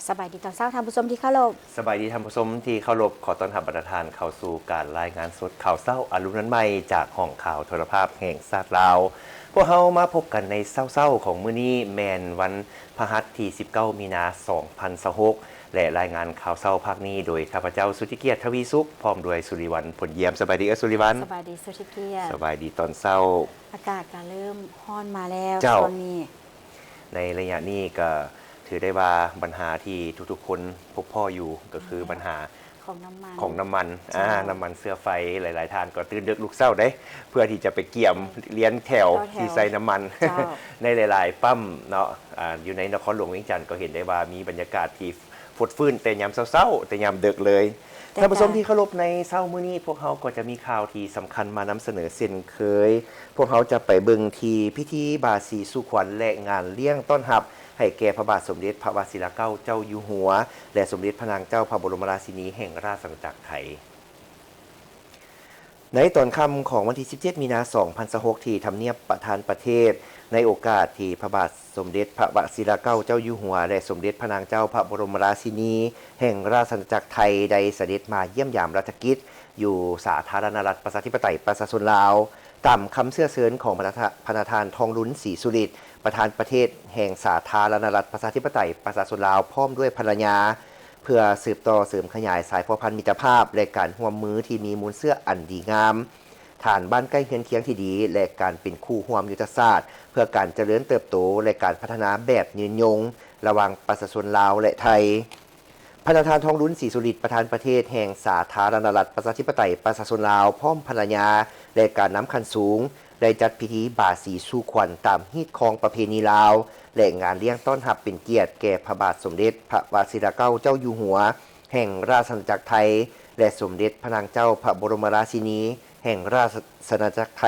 ສະບາຍດີຕອນເຊົ້າ ທ່ານຜູ້ຊົມທີ່ເຄົາລົບ. ສະບາຍດີທ່ານຜູ້ຊົມທີ່ເຄົາລົບ. ຂໍຕ້ອນຮັບບັນດາທ່ານເຂົ້າສູ່ການລາຍງານສົດຂ່າວເຊົ້າອາລຸນນຳໃໝ່ ຈາກຫ້ອງຂ່າວໂທລະພາບແຫ່ງຊາດລາວ. ພວກເຮົາມາພົບກັນໃນເຊົ້າໆຂອງມື້ນີ້ ແມ່ນວັນພະຫັດທີສິບເກົ້າ ມີນາ ສອງພັນຊາວຫົກ ແລະ ລາຍງານຂ່າວເຊົ້າພາກນີ້ໂດຍຂ້າພະເຈົ້າ ສຸດທິກຽດ ທະວີສຸກ ພ້ອມດ້ວຍ ສຸລິວັນ ພົນຢ້ຽມ. ສະບາຍດີເອື້ອຍສຸລິວັນ. ສະບາຍດີສຸດທິກຽດ. ສະບາຍດີຕອນເຊົ້າ. ອາກາດກໍເລີ່ມຮ້ອນມາແລ້ວ ເຈົ້າ ຊ່ວງນີ້. ໃນໄລຍະນີ້ກໍຖືໄດ້ວ່າບັນຫາທີ່ທຸກໆຄົນພົບພໍ້ຢູ່ ກໍຄືບັນຫາຂອງນ້ຳມັນ ຂອງນ້ຳມັນ ເຈົ້າ ອ່າ ນ້ຳມັນເຊື້ອໄຟ. ຫຼາຍໆທ່ານກໍຕື່ນເດິກລຸກເຊົ້າເດ້ ເພື່ອທີ່ຈະໄປກຽມລຽນແຖວ ຕໍ່ແຖວ ທີ່ໃສ່ນ້ຳມັນ ເຈົ້າ ໃນຫຼາຍໆປ້ຳເນາະ. ອ່າ ຢູ່ໃນນະຄອນຫຼວງວຽງຈັນກໍເຫັນໄດ້ວ່າມີບັນຍາກາດທີ່ຟົດຟື້ນແຕ່ຍາມເຊົ້າໆ ແຕ່ຍາມເດິກເລີຍ. ແຕ່ ທ່ານຜູ້ຊົມທີ່ເຄົາລົບ, ໃນເຊົ້າມື້ນີ້ພວກເຮົາກໍຈະມີຂ່າວທີ່ສຳຄັນມານຳສະເໜີເຊັ່ນເຄີຍ. ພວກເຮົາຈະໄປເບິ່ງທີ່ພິທີບາສີສູ່ຂວັນ ແລະ ງານລ້ຽງຕ້ອນຮັບໃຫ້ແກ່ພະບາດສົມເດັດພະວະຊິລະເກົ້າເຈົ້າຢູ່ຫົວ ແລະ ສົມເດັດພະນາງເຈົ້າພະບໍລົມລາຊິນີແຫ່ງລາຊະອານາຈັກໄທ. ໃນຕອນຄ່ຳຂອງວັນທີສິບເຈັດ ມີນາ ສອງພັນຊາວຫົກ ທີ່ທຳນຽບປະທານປະເທດ, ໃນໂອກາດທີ່ພະບາດສົມເດັດພະວະຊິລະເກົ້າເຈົ້າຢູ່ຫົວ ແລະ ສົມເດັດພະນາງເຈົ້າພະບໍລົມລາຊິນີແຫ່ງລາຊະອານາຈັກໄທ ໄດ້ສະເດັດມາຢ້ຽມຢາມລັດຖະກິດຢູ່ສາທາລະນະລັດປະຊາທິປະໄຕປະຊາຊົນລາວ, ຕາມຄຳເຊື້ອເຊີນຂອງພະນະ ພະນະທ່ານ ທອງລຸນ ສີສຸລິດ ປະທານປະເທດແຫ່ງສາທາລະນະລັດປະຊາທິປະໄຕປະຊາຊົນລາວ ພ້ອມດ້ວຍພັນລະຍາ, ເພື່ອສືບຕໍ່ເສີມຂະຫຍາຍສາຍພົວພັນມິດຕະພາບ ແລະ ການຮ່ວມມືທີ່ມີມູນເຊື້ອອັນດີງາມ, ຖານບ້ານໃກ້ເຮືອນຄຽງທີ່ດີ ແລະ ການເປັນຄູ່ຮ່ວມຍຸດທະສາດ ເພື່ອການຈະເລີນເຕີບໂຕ ແລະ ການພັດທະນາແບບຍືນຍົງ ລະຫວ່າງປະຊາຊົນລາວ ແລະ ໄທ. ພະນະທ່ານ ທອງລຸນ ສີສຸລິດ ປະທານປະເທດແຫ່ງສາທາລະນະລັດປະຊາທິປະໄຕປະຊາຊົນລາວ ພ້ອມພັນລະຍາ ແລະ ການນຳຂັ້ນສູງ ໄດ້ຈັດພິທີບາສີສູ່ຂວັນຕາມຮີດຄອງປະເພນີລາວ ແລະ ງານລ້ຽງຕ້ອນຮັບເປັນກຽດແກ່ພະບາດສົມເດັດພະວະຊິລະເກົ້າເຈົ້າຢູ່ຫົວແຫ່ງລາຊະອານາຈັກໄທ ແລະ ສົມເດັດພະນາງເຈົ້າພະບໍລົມລາຊິນີແຫ່ງລາຊະອານາຈັກໄທ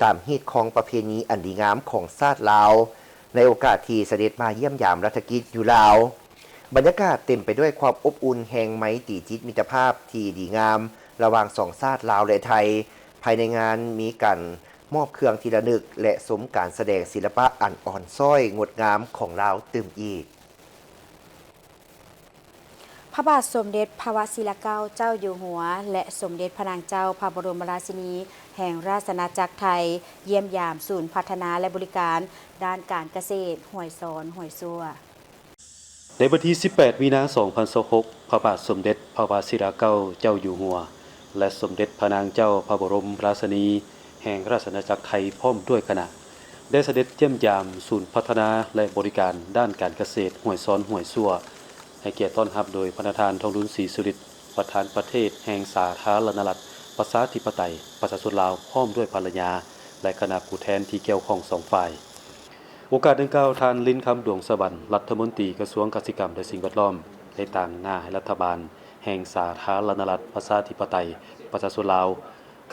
ຕາມຮີດຄອງປະເພນີອັນດີງາມຂອງຊາດລາວ ໃນໂອກາດທີ່ສະເດັດມາຢ້ຽມຢາມລັດຖະກິດຢູ່ລາວ. ບັນຍາກາດເຕັມໄປດ້ວຍຄວາມອົບອຸ່ນແຫ່ງໄມຕີຈິດມິດຕະພາບທີ່ດີງາມລະຫວ່າງສອງຊາດລາວ ແລະ ໄທ. ພາຍໃນງານມີການມອບເຄື່ອງທີ່ລະນຶກ ແລະ ຊົມການສະແດງສິລະປະອັນອ່ອນຊ້ອຍງົດງາມຂອງລາວຕື່ມອີກ. ພະບາດສົມເດັດພະວະຊິລະເກົ້າເຈົ້າຢູ່ຫົວ ແລະ ສົມເດັດພະນາງເຈົ້າພະບໍລົມລາຊິນີແຫ່ງລາຊະອານາຈັກໄທ ຢ້ຽມຢາມສູນພັດທະນາ ແລະ ບໍລິການດ້ານການກະເສດ ຫ້ວຍຊອນ ຫ້ວຍຊົ່ວ. ໃນວັນທີສິບແປດ ມີນາ ສອງພັນຊາວຫົກ ພະບາດສົມເດັດພະວະຊິລະເກົ້າເຈົ້າຢູ່ຫົວ ແລະ ສົມເດັດພະນາງເຈົ້າພະບໍລົມລາຊິນີແຫ່ງລາຊະອານາຈັກໄທ ພ້ອມດ້ວຍຄະນະ ໄດ້ສະເດັດຢ້ຽມຢາມສູນພັດທະນາ ແລະ ບໍລິການດ້ານການກະເສດ ຫ້ວຍຊອນ ຫ້ວຍຊົ່ວ ໃຫ້ກຽດຕ້ອນຮັບໂດຍພະນະທ່ານ ທອງລຸນ ສີສຸລິດ ປະທານປະເທດແຫ່ງສາທາລະນະລັດປະຊາທິປະໄຕປະຊາຊົນລາວ ພ້ອມດ້ວຍພັນລະຍາ ແລະ ຄະນະຜູ້ແທນທີ່ກ່ຽວຂ້ອງສອງຝ່າຍ. ໂອກາດດັ່ງກ່າວ, ທ່ານ ລິນຄຳ ດວງສະຫວັນ ລັດຖະມົນຕີກະຊວງກະສິກຳ ແລະ ສິ່ງແວດລ້ອມ ໄດ້ຕາງໜ້າໃຫ້ລັດຖະບານແຫ່ງສາທາລະນະລັດປະຊາທິປະໄຕປະຊາຊົນລາວ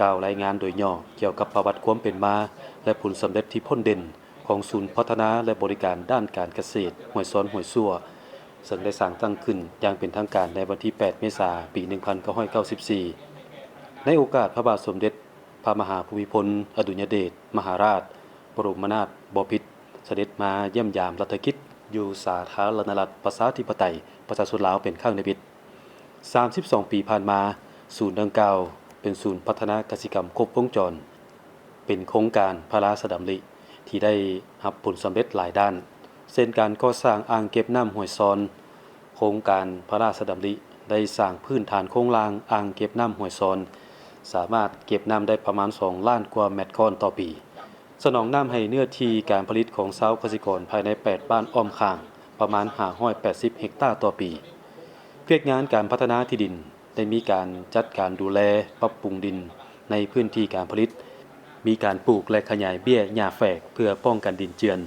ກ່າວລາຍງານໂດຍຫຍໍ້ກ່ຽວກັບປະຫວັດຄວາມເປັນມາ ແລະ ຜົນສຳເລັດທີ່ພົ້ນເດັ່ນຂອງສູນພັດທະນາ ແລະ ບໍລິການດ້ານການກະເສດ ຫ້ວຍຊອນ ຫ້ວຍຊົ່ວ ເຊິ່ງໄດ້ສ້າງຕັ້ງຂຶ້ນຢ່າງເປັນທາງການໃນວັນທີແປດ ເມສາ ປີໜຶ່ງພັນເກົ້າຮ້ອຍເກົ້າສິບສີ່ ໃນໂອກາດພະບາດສົມເດັດພະມະຫາພູມິພົນ ອະດຸນຍະເດດ ມະຫາລາດ ບໍລົມນາດບໍພິດ ສະເດັດມາຢ້ຽມຢາມລັດຖະກິດຢູ່ສາທາລະນະລັດປະຊາທິປະໄຕປະຊາຊົນລາວເປັນຄັ້ງທຳອິດ. ສາມສິບສອງປີຜ່ານມາ, ສູນດັ່ງກ່າວເປັນສູນພັດທະນາກະສິກຳຄົບວົງຈອນ, ເປັນໂຄງການພະລາຊະດຳລິທີ່ໄດ້ຮັບຜົນສຳເລັດຫຼາຍດ້ານ, ເຊັ່ນ ການກໍ່ສ້າງອ່າງເກັບນ້ຳຫ້ວຍຊອນ. ໂຄງການພະລາຊະດຳລິໄດ້ສ້າງພື້ນຖານໂຄງລ່າງອ່າງເກັບນ້ຳຫ້ວຍຊອນ, ສາມາດເກັບນ້ຳໄດ້ປະມານສອງລ້ານກວ່າແມັດກ້ອນຕໍ່ປີ. ສະໜອງນ້ຳໃຫ້ເນື້ອທີ່ການຜະລິດຂອງຊາວກະສິກອນພາຍໃນແປດບ້ານອ້ອມຂ້າງປະມານຫ້າຮ້ອຍແປດສິບເຮັກຕາຕໍ່ປີ. ວຽກງານການພັດທະນາທີ່ດິນໄດ້ມີການຈັດການດູແລ, ປັບປຸງດິນໃນພື້ນທີ່ການຜະລິດ, ມີການປູກ ແລະ ຂະຫຍາຍເບ້ຍຫຍ້າແຝກເພື່ອປ້ອງກັນດິນເຈື່ອນ,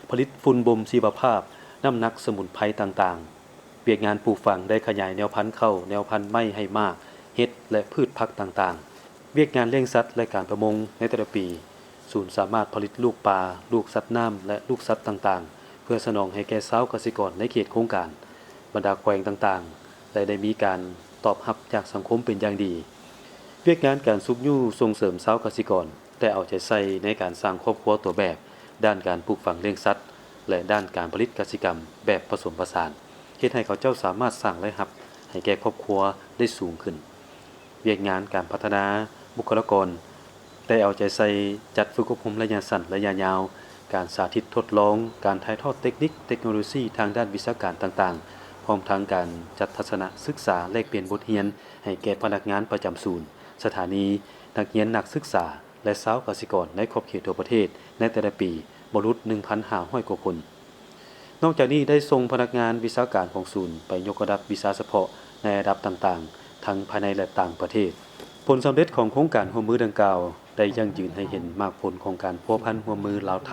ຜະລິດຝຸ່ນບົ່ມຊີວະພາບ, ນ້ຳໜັກສະໝຸນໄພຕ່າງໆ. ວຽກງານປູກຝັງໄດ້ຂະຫຍາຍແນວພັນເຂົ້າ, ແນວພັນໄມ້ໃຫ້ໝາກ, ເຫັດ ແລະ ພືດຜັກຕ່າງໆ. ວຽກງານລ້ຽງສັດ ແລະ ການປະມົງໃນແຕ່ລະປີ, ສູນສາມາດຜະລິດລູກປາ, ລູກສັດນ້ຳ ແລະ ລູກສັດຕ່າງໆ ເພື່ອສະໜອງໃຫ້ແກ່ຊາວກະສິກອນໃນເຂດໂຄງການ. ບັນດາແຂວງຕ່າງໆ ແລະ ໄດ້ມີການຕອບຮັບຈາກສັງຄົມເປັນຢ່າງດີ. ວຽກງານການຊຸກຍູ້ສົ່ງເສີມຊາວກະສິກອນ ແລະ ເອົາໃຈໃສ່ໃນການສ້າງຄອບຄົວຕົວແບບ ດ້ານການປູກຝັງລ້ຽງສັດ ແລະ ດ້ານການຜະລິດກະສິກຳແບບປະສົມປະສານ. ເຮັດໃຫ້ເຂົາເຈົ້າສາມາດສ້າງລາຍຮັບໃຫ້ແກ່ຄອບຄົວໄດ້ສູງຂຶ້ນ. ວຽກງານການພັດທະນາບຸກຄະລາກອນ ໄດ້ເອົາໃຈໃສ່ຈັດຝຶກອົບຮົມໄລຍະສັ້ນ, ໄລຍະຍາວ, ການສາທິດທົດລອງ, ການຖ່າຍທອດເຕັກນິກ, ເຕັກໂນໂລຊີທາງດ້ານວິຊາການຕ່າງໆ, ພ້ອມທັງການຈັດທັດສະນະສຶກສາແລກປ່ຽນບົດຮຽນໃຫ້ແກ່ພະນັກງານປະຈຳສູນ, ສະຖານີ, ນັກຮຽນນັກສຶກສາ ແລະ ຊາວກະສິກອນໃນຂອບເຂດທົ່ວປະເທດໃນແຕ່ລະປີບໍ່ຫຼຸດໜຶ່ງພັນຫ້າຮ້ອຍກວ່າຄົນ. ນອກຈາກນີ້ໄດ້ສົ່ງພະນັກງານວິຊາການຂອງສູນໄປຍົກລະດັບວິຊາສະເພາະໃນລະດັບຕ່າງໆ ທັງພາຍໃນ ແລະ ຕ່າງປະເທດ. ຜົນສຳເລັດຂອງໂຄງການຮ່ວມມືດັ່ງກ່າວ ໄດ້ຢັ້ງຢືນໃຫ້ເຫັນໝາກຜົນຂອງການພົວພັນຮ່ວມມືລາວ-ໄທ,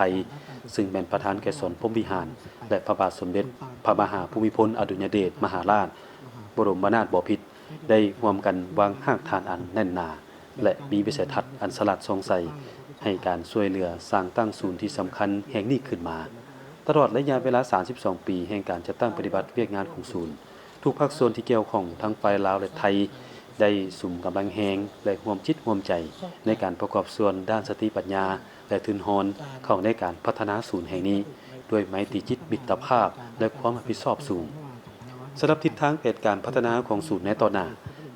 ຊຶ່ງແມ່ນປະທານໄກສອນ ພົມວິຫານ ແລະ ພະບາດສົມເດັດພະມະຫາພູມິພົນອະດຸນຍະເດດມະຫາລາດ ບໍລົມນາດບໍພິດ ໄດ້ຮ່ວມກັນວາງຮາກຖານອັນແໜ້ນໜາ ແລະ ມີວິໄສທັດອັນສະຫຼາດສ່ອງໃສ ໃຫ້ການຊ່ວຍເຫຼືອສ້າງຕັ້ງສູນທີ່ສຳຄັນແຫ່ງນີ້ຂຶ້ນມາ. ຕະຫຼອດໄລຍະເວລາສາມສິບສອງປີແຫ່ງການຈັດຕັ້ງປະຕິບັດວຽກງານຂອງສູນ, ທຸກພາກສ່ວນທີ່ກ່ຽວຂ້ອງທັງຝ່າຍລາວ ແລະ ໄທ ໄດ້ສຸມກຳລັງແຮງ ແລະ ຮ່ວມຈິດຮ່ວມໃຈໃນການປະກອບສ່ວນດ້ານສະຕິປັນຍາ ແລະ ທຶນຮອນເຂົ້າໃນການພັດທະນາສູນແຫ່ງນີ້ ດ້ວຍໄມຕີຈິດມິດຕະພາບ ແລະ ຄວາມຮັບຜິດຊອບສູງ. ສຳລັບທິດທາງແຜນການພັດທະນາຂອງສູນໃນຕໍ່ໜ້າ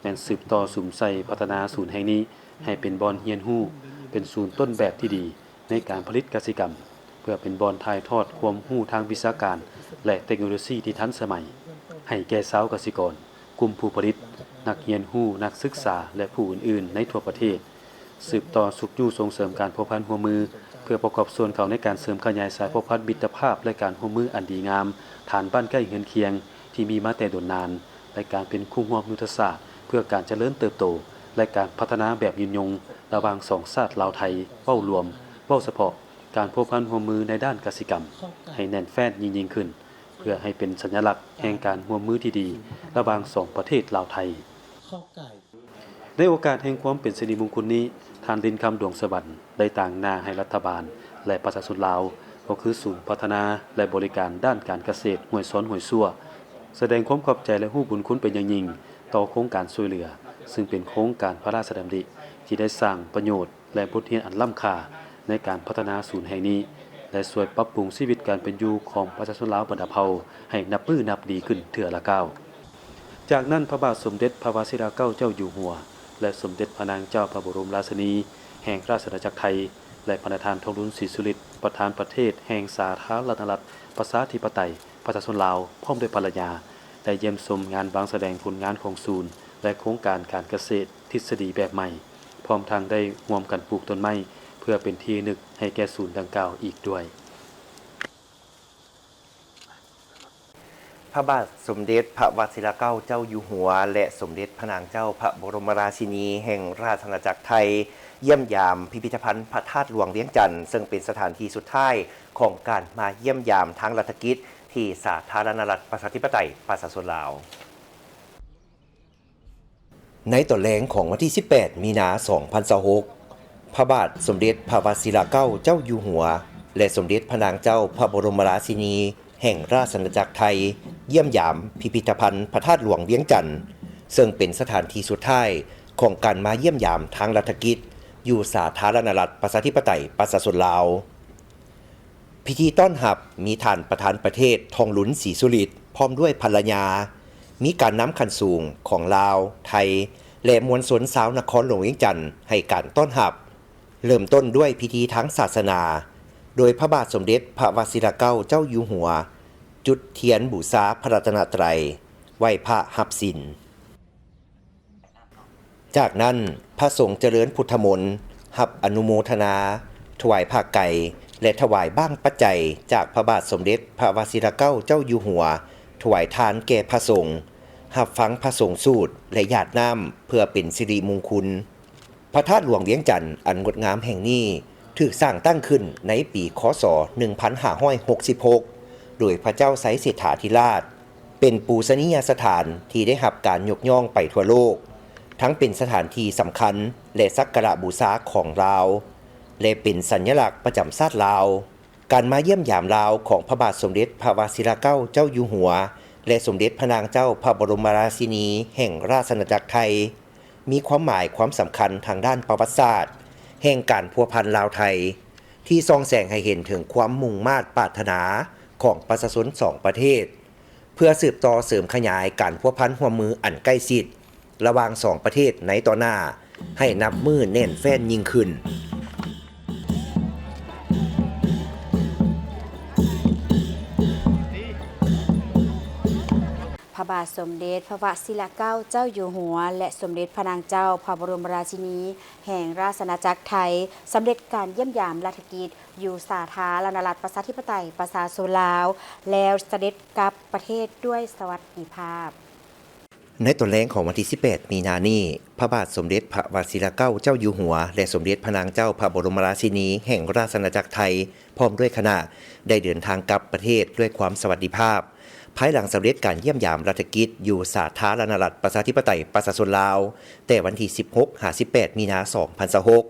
ແມ່ນສືບຕໍ່ສຸມໃສ່ພັດທະນາສູນແຫ່ງນີ້ໃຫ້ເປັນບ່ອນຮຽນຮູ້, ເປັນສູນຕົ້ນແບບທີ່ດີໃນການຜະລິດກະສິກຳ, ເພື່ອເປັນບ່ອນຖ່າຍທອດຄວາມຮູ້ທາງວິຊາການ ແລະ ເຕັກໂນໂລຊີທີ່ທັນສະໄໝ ໃຫ້ແກ່ຊາວກະສິກອນ, ກຸ່ມຜູ້ຜະລິດ, ນັກຮຽນຮູ້, ນັກສຶກສາ ແລະ ຜູ້ອື່ນໆໃນທົ່ວປະເທດ. ສືບຕໍ່ຊຸກຍູ້ສົ່ງເສີມການພົວພັນຮ່ວມມື ເພື່ອປະກອບສ່ວນເຂົ້າໃນການເສີມຂະຫຍາຍສາຍພົວພັນມິດຕະພາບ ແລະ ການຮ່ວມມືອັນດີງາມ ຖານບ້ານໃກ້ເຮືອນຄຽງທີ່ມີມາແຕ່ດົນນານ ແລະ ການເປັນຄູ່ຮ່ວມຍຸດທະສາດເພື່ອການຈະເລີນເຕີບໂຕ ແລະ ການພັດທະນາແບບຍືນຍົງ ລະຫວ່າງສອງຊາດລາວ-ໄທ ເວົ້າລວມ, ເວົ້າສະເພາະ, ການພົວພັນຮ່ວມມືໃນດ້ານກະສິກຳ ໃຫ້ແໜ້ນແຟ້ນຍິ່ງໆຂຶ້ນ ເພື່ອໃຫ້ເປັນສັນຍະລັກແຫ່ງການຮ່ວມມືທີ່ດີ ລະຫວ່າງສອງປະເທດລາວ-ໄທ. ໃນໂອກາດແຫ່ງຄວາມເປັນສິລິມຸງຄຸນນີ້, ທ່ານ ລິນຄຳ ດວງສະຫວັນ ໄດ້ຕາງໜ້າໃຫ້ລັດຖະບານ ແລະ ປະຊາຊົນລາວ, ກໍຄືສູນພັດທະນາ ແລະ ບໍລິການດ້ານການກະເສດຫ້ວຍຊອນຫ້ວຍຊົ່ວ ສະແດງຄວາມຂອບໃຈ ແລະ ຮູ້ບຸນຄຸນເປັນຢ່າງຍິ່ງຕໍ່ໂຄງການຊ່ວຍເຫຼືອ, ຊຶ່ງເປັນໂຄງການພະລາຊະດຳລິທີ່ໄດ້ສ້າງປະໂຫຍດ ແລະ ບົດຮຽນອັນລ້ຳຄ່າໃນການພັດທະນາສູນແຫ່ງນີ້ ແລະ ຊ່ວຍປັບປຸງຊີວິດການເປັນຢູ່ຂອງປະຊາຊົນລາວບັນດາເຜົ່າໃຫ້ນັບມື້ນັບດີຂຶ້ນເທື່ອລະກ້າວ. ຈາກນັ້ນ ພະບາດສົມເດັດພະວະຊິລະເກົ້າເຈົ້າຢູ່ຫົວ ແລະ ສົມເດັດພະນາງເຈົ້າພະບໍລົມລາຊິນີແຫ່ງລາຊະອານາຈັກໄທ ແລະ ພະນະທ່ານ ທອງລຸນ ສີສຸລິດ ປະທານປະເທດແຫ່ງສາທາລະນະລັດ ປະຊາທິປະໄຕ ປະຊາຊົນລາວ ພ້ອມດ້ວຍພັນລະຍາ ໄດ້ຢ້ຽມຊົມງານວາງສະແດງຜົນງານຂອງສູນ ແລະ ໂຄງການການກະເສດທິດສະດີແບບໃໝ່, ພ້ອມທັງໄດ້ຮ່ວມກັນປູກຕົ້ນໄມ້ ເພື່ອເປັນທີ່ລະນຶກໃຫ້ແກ່ສູນດັ່ງກ່າວອີກດ້ວຍ. ພະບາດສົມເດັດພະວະຊິລະເກົ້າເຈົ້າຢູ່ຫົວ ແລະ ສົມເດັດພະນາງເຈົ້າພະບໍລົມລາຊິນີແຫ່ງລາຊະອານາຈັກໄທ ຢ້ຽມຢາມພິພິທະພັນພະທາດຫຼວງວຽງຈັນ, ເຊິ່ງເປັນສະຖານທີ່ສຸດທ້າຍຂອງການມາຢ້ຽມຢາມທາງລັດຖະກິດ ທີ່ສາທາລະນະລັດ ປະຊາທິປະໄຕ ປະຊາຊົນລາວ. ໃນຕອນແລງຂອງວັນທີສິບແປດ ມີນາ ສອງພັນຊາວຫົກ ພະບາດສົມເດັດພະວະຊິລະເກົ້າເຈົ້າຢູ່ຫົວ ແລະ ສົມເດັດພະນາງເຈົ້າພະບໍລົມລາຊິນີແຫ່ງລາຊະອານາຈັກໄທ ຢ້ຽມຢາມພິພິທະພັນພະທາດຫຼວງວຽງຈັນ, ເຊິ່ງເປັນສະຖານທີ່ສຸດທ້າຍຂອງການມາຢ້ຽມຢາມທາງລັດຖະກິດ ຢູ່ສາທາລະນະລັດ ປະຊາທິປະໄຕ ປະຊາຊົນລາວ. ພິທີຕ້ອນຮັບມີທ່ານປະທານປະເທດ ທອງລຸນ ສີສຸລິດ ພ້ອມດ້ວຍພັນລະຍາ, ມີການນຳຂັ້ນສູງຂອງລາວ, ໄທ ແລະ ມວນຊົນຊາວນະຄອນຫຼວງວຽງຈັນໃຫ້ການຕ້ອນຮັບ. ເລີ່ມຕົ້ນດ້ວຍພິທີທາງສາສະໜາ, ໂດຍພະບາດສົມເດັດພະວະຊິລະເກົ້າເຈົ້າຢູ່ຫົວ ຈຸດທຽນບູຊາພະລັດຕະນະໄຕ, ໄຫວ້ພະຮັບສິນ. ຈາກນັ້ນ, ພະສົງຈະເລີນພຸດທະມົນ, ຮັບອະນຸໂມທະນາ, ຖວາຍຜ້າໄກ ແລະ ຖວາຍບາງປັດໄຈຈາກພະບາດສົມເດັດພະວະຊິລະເກົ້າເຈົ້າຢູ່ຫົວ, ຖວາຍທານແກ່ພະສົງ, ຮັບຟັງພະສົງສູດ ແລະ ຢາດນ້ຳ ເພື່ອເປັນສິລິມຸງຄຸນ. ພະທາດຫຼວງວຽງຈັນອັນງົດງາມແຫ່ງນີ້ ຖືກສ້າງຕັ້ງຂຶ້ນໃນປີ ຄ.ສ. ໜຶ່ງພັນຫ້າຮ້ອຍຫົກສິບຫົກ ໂດຍພະເຈົ້າໄຊເສດຖາທິລາດ ເປັນປູຊະນີຍະສະຖານທີ່ໄດ້ຮັບການຍົກຍ້ອງໄປທົ່ວໂລກ, ທັງເປັນສະຖານທີ່ສຳຄັນ ແລະ ສັກກາລະບູຊາຂອງລາວ ແລະ ເປັນສັນຍະລັກປະຈຳຊາດລາວ. ການມາຢ້ຽມຢາມລາວຂອງພະບາດສົມເດັດພະວະຊິລະເກົ້າເຈົ້າຢູ່ຫົວ ແລະ ສົມເດັດພະນາງເຈົ້າພະບໍລົມລາຊິນີແຫ່ງລາຊະອານາຈັກໄທ ມີຄວາມໝາຍຄວາມສຳຄັນທາງດ້ານປະຫວັດສາດ ແຫ່ງການພົວພັນລາວ-ໄທ ທີ່ສ່ອງແສງໃຫ້ເຫັນເຖິງຄວາມມຸ່ງມາດປາດຖະໜາຂອງປະຊາຊົນສອງປະເທດ, ເພື່ອສືບຕໍ່ເສີມຂະຫຍາຍການພົວພັນຮ່ວມມືອັນໃກ້ຊິດລະຫວ່າງສອງປະເທດໃນຕໍ່ໜ້າ ໃຫ້ນັບມື້ແໜ້ນແຟ້ນຍິ່ງຂຶ້ນ. ພະບາດສົມເດັດພະວະຊິລະເກົ້າເຈົ້າຢູ່ຫົວ ແລະ ສົມເດັດພະນາງເຈົ້າພະບໍລົມລາຊິນີແຫ່ງລາຊະອານາຈັກໄທ ສຳເລັດການຢ້ຽມຢາມລັດຖະກິດຢູ່ສາທາລະນະລັດປະຊາທິປະໄຕປະຊາຊົນລາວ ແລ້ວສະເດັດກັບປະເທດດ້ວຍສະຫວັດດີພາບ. ໃນຕອນແລງຂອງວັນທີສິບແປດ ມີນານີ້, ພະບາດສົມເດັດພະວະຊິລະເກົ້າເຈົ້າຢູ່ຫົວ ແລະ ສົມເດັດພະນາງເຈົ້າພະບໍລົມລາຊິນີແຫ່ງລາຊະອານາຈັກໄທ ພ້ອມດ້ວຍຄະນະ ໄດ້ເດີນທາງກັບປະເທດດ້ວຍຄວາມສະຫວັດດີພາບ, ພາຍຫຼັງສຳເລັດການຢ້ຽມຢາມລັດຖະກິດຢູ່ສາທາລະນະລັດປະຊາທິປະໄຕປະຊາຊົນລາວ ແຕ່ວັນທີສິບຫົກ ຫາ ສິບແປດ ມີນາ ສອງພັນຊາວຫົກ.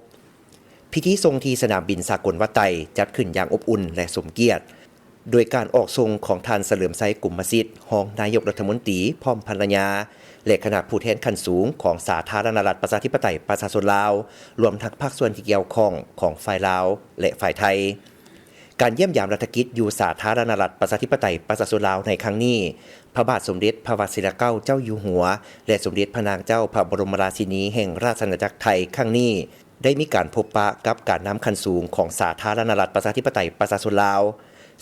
ພິທີສົ່ງທີ່ສະໜາມບິນສາກົນວັດໄຕ ຈັດຂຶ້ນຢ່າງອົບອຸ່ນ ແລະ ສົມກຽດ ໂດຍການອອກສົ່ງຂອງທ່ານ ສະເຫຼີມໄຊ ກຸມມະສິດ ຮອງນາຍົກລັດຖະມົນຕີ ພ້ອມພັນລະຍາ ແລະ ຄະນະຜູ້ແທນຂັ້ນສູງຂອງສາທາລະນະລັດປະຊາທິປະໄຕປະຊາຊົນລາວ, ລວມທັງພາກສ່ວນທີ່ກ່ຽວຂ້ອງຂອງຝ່າຍລາວ ແລະ ຝ່າຍໄທ. ການຢ້ຽມຢາມລັດຖະກິດຢູ່ສາທາລະນະລັດປະຊາທິປະໄຕປະຊາຊົນລາວໃນຄັ້ງນີ້, ພະບາດສົມເດັດພະວະຊິລະເກົ້າເຈົ້າຢູ່ຫົວ ແລະ ສົມເດັດພະນາງເຈົ້າພະບໍລົມລາຊິນີແຫ່ງລາຊະອານາຈັກໄທຄັ້ງນີ້ ໄດ້ມີການພົບປະກັບການນຳຂັ້ນສູງຂອງສາທາລະນະລັດປະຊາທິປະໄຕປະຊາຊົນລາວ,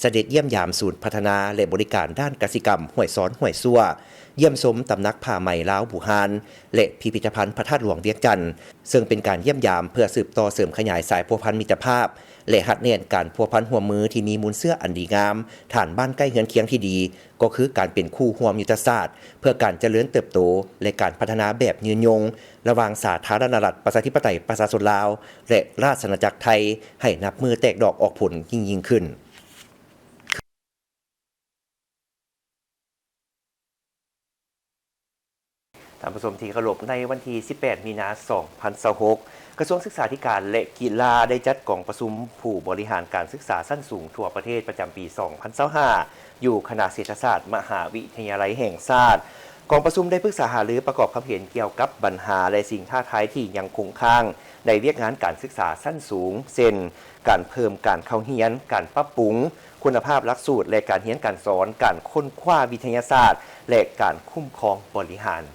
ສະເດັດຢ້ຽມຢາມສູນພັດທະນາ ແລະ ບໍລິການດ້ານກະສິກຳຫ້ວຍຊອນຫ້ວຍຊົ່ວ, ຢ້ຽມຊົມຕຳໜັກຜ້າໄໝລາວບູຮານ ແລະ ພິພິທະພັນພະທາດຫຼວງວຽງຈັນ, ເຊິ່ງເປັນການຢ້ຽມຢາມເພື່ອສືບຕໍ່ເສີມຂະຫຍາຍສາຍພົວພັນມິດຕະພາບ ແລະ ຮັດແໜ້ນການພົວພັນຮ່ວມມືທີ່ມີມູນເຊື້ອອັນດີງາມ, ຖານບ້ານໃກ້ເຮືອນຄຽງທີ່ດີ ກໍຄືການເປັນຄູ່ຮ່ວມຍຸດທະສາດເພື່ອການຈະເລີນເຕີບໂຕ ແລະ ການພັດທະນາແບບຍືນຍົງ ລະຫວ່າງສາທາລະນະລັດປະຊາທິປະໄຕປະຊາຊົນລາວ ແລະ ລາຊະອານາຈັກໄທ ໃຫ້ນັບມື້ແຕກດອກອອກຜົນຍິ່ງໆຂຶ້ນ. ທ່ານຜູ້ຊົມທີ່ເຄົາລົບ, ໃນວັນທີສິບແປດ ມີນາ ສອງພັນຊາວຫົກ, ກະຊວງສຶກສາທິການ ແລະ ກິລາ ໄດ້ຈັດກອງປະຊຸມຜູ້ບໍລິຫານການສຶກສາຊັ້ນສູງທົ່ວປະເທດປະຈຳປີສອງພັນຊາວຫ້າ ຢູ່ຄະນະເສດຖະສາດ ມະຫາວິທະຍາໄລແຫ່ງຊາດ. ກອງປະຊຸມໄດ້ປຶກສາຫາລືປະກອບຄຳເຫັນກ່ຽວກັບບັນຫາ ແລະ ສິ່ງທ້າທາຍທີ່ຍັງຄົງຄ້າງໃນວຽກງານການສຶກສາຊັ້ນສູງ ເຊັ່ນ ການເພີ່ມການເຂົ້າຮຽນ, ການປັບປຸງຄຸນນະພາບຫຼັກສູດ ແລະ ການຮຽນການສອນ, ການຄົ້ນຄວ້າວິທະຍາສາດ ແລະ ການຄຸ້ມຄອງບໍລິຫານ.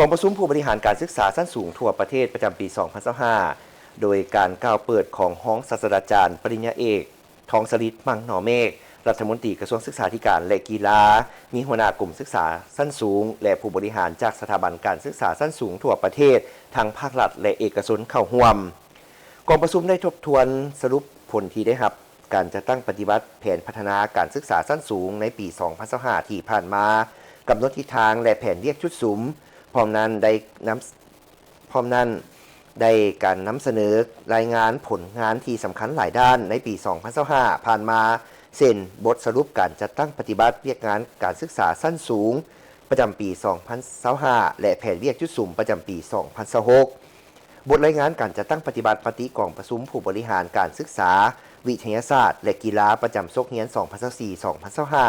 ກອງປະຊຸມຜູ້ບໍລິຫານການສຶກສາຊັ້ນສູງທົ່ວປະເທດປະຈຳປີສອງພັນຊາວຫ້າ ໂດຍການກ່າວເປີດຂອງຮອງສາດສະດາຈານປະລິນຍາເອກ ທອງສະລິດ ມັງໜໍເມກ, ລັດຖະມົນຕີກະຊວງສຶກສາທິການ ແລະ ກິລາ, ມີຫົວໜ້າກົມສຶກສາຊັ້ນສູງ ແລະ ຜູ້ບໍລິຫານຈາກສະຖາບັນການສຶກສາຊັ້ນສູງທົ່ວປະເທດ ທັງພາກລັດ ແລະ ເອກະຊົນເຂົ້າຮ່ວມ. ກອງປະຊຸມໄດ້ທົບທວນສະຫຼຸບຜົນທີ່ໄດ້ຮັບການຈັດຕັ້ງປະຕິບັດແຜນພັດທະນາການສຶກສາຊັ້ນສູງໃນປີສອງພັນຊາວຫ້າທີ່ຜ່ານມາ, ກຳນົດທິດທາງ ແລະ ແຜນວຽກຈຸດສຸມ, ພ້ອມນັ້ນໄດ້ນຳ ພ້ອມນັ້ນ, ໄດ້ການນຳສະເໜີລາຍງານຜົນງານທີ່ສຳຄັນຫຼາຍດ້ານໃນປີສອງພັນຊາວຫ້າຜ່ານມາ, ເຊັ່ນ ບົດສະຫຼຸບການຈັດຕັ້ງປະຕິບັດວຽກງານການສຶກສາຊັ້ນສູງປະຈຳປີສອງພັນຊາວຫ້າ ແລະ ແຜນວຽກຈຸດສຸມປະຈຳປີສອງພັນຊາວຫົກ, ບົດລາຍງານການຈັດຕັ້ງປະຕິບັດມະຕິກອງປະຊຸມຜູ້ບໍລິຫານການສຶກສາ ວິທະຍາສາດ ແລະ ກິລາ ປະຈຳສົກຮຽນສອງພັນຊາວສີ່ ສອງພັນຊາວຫ້າ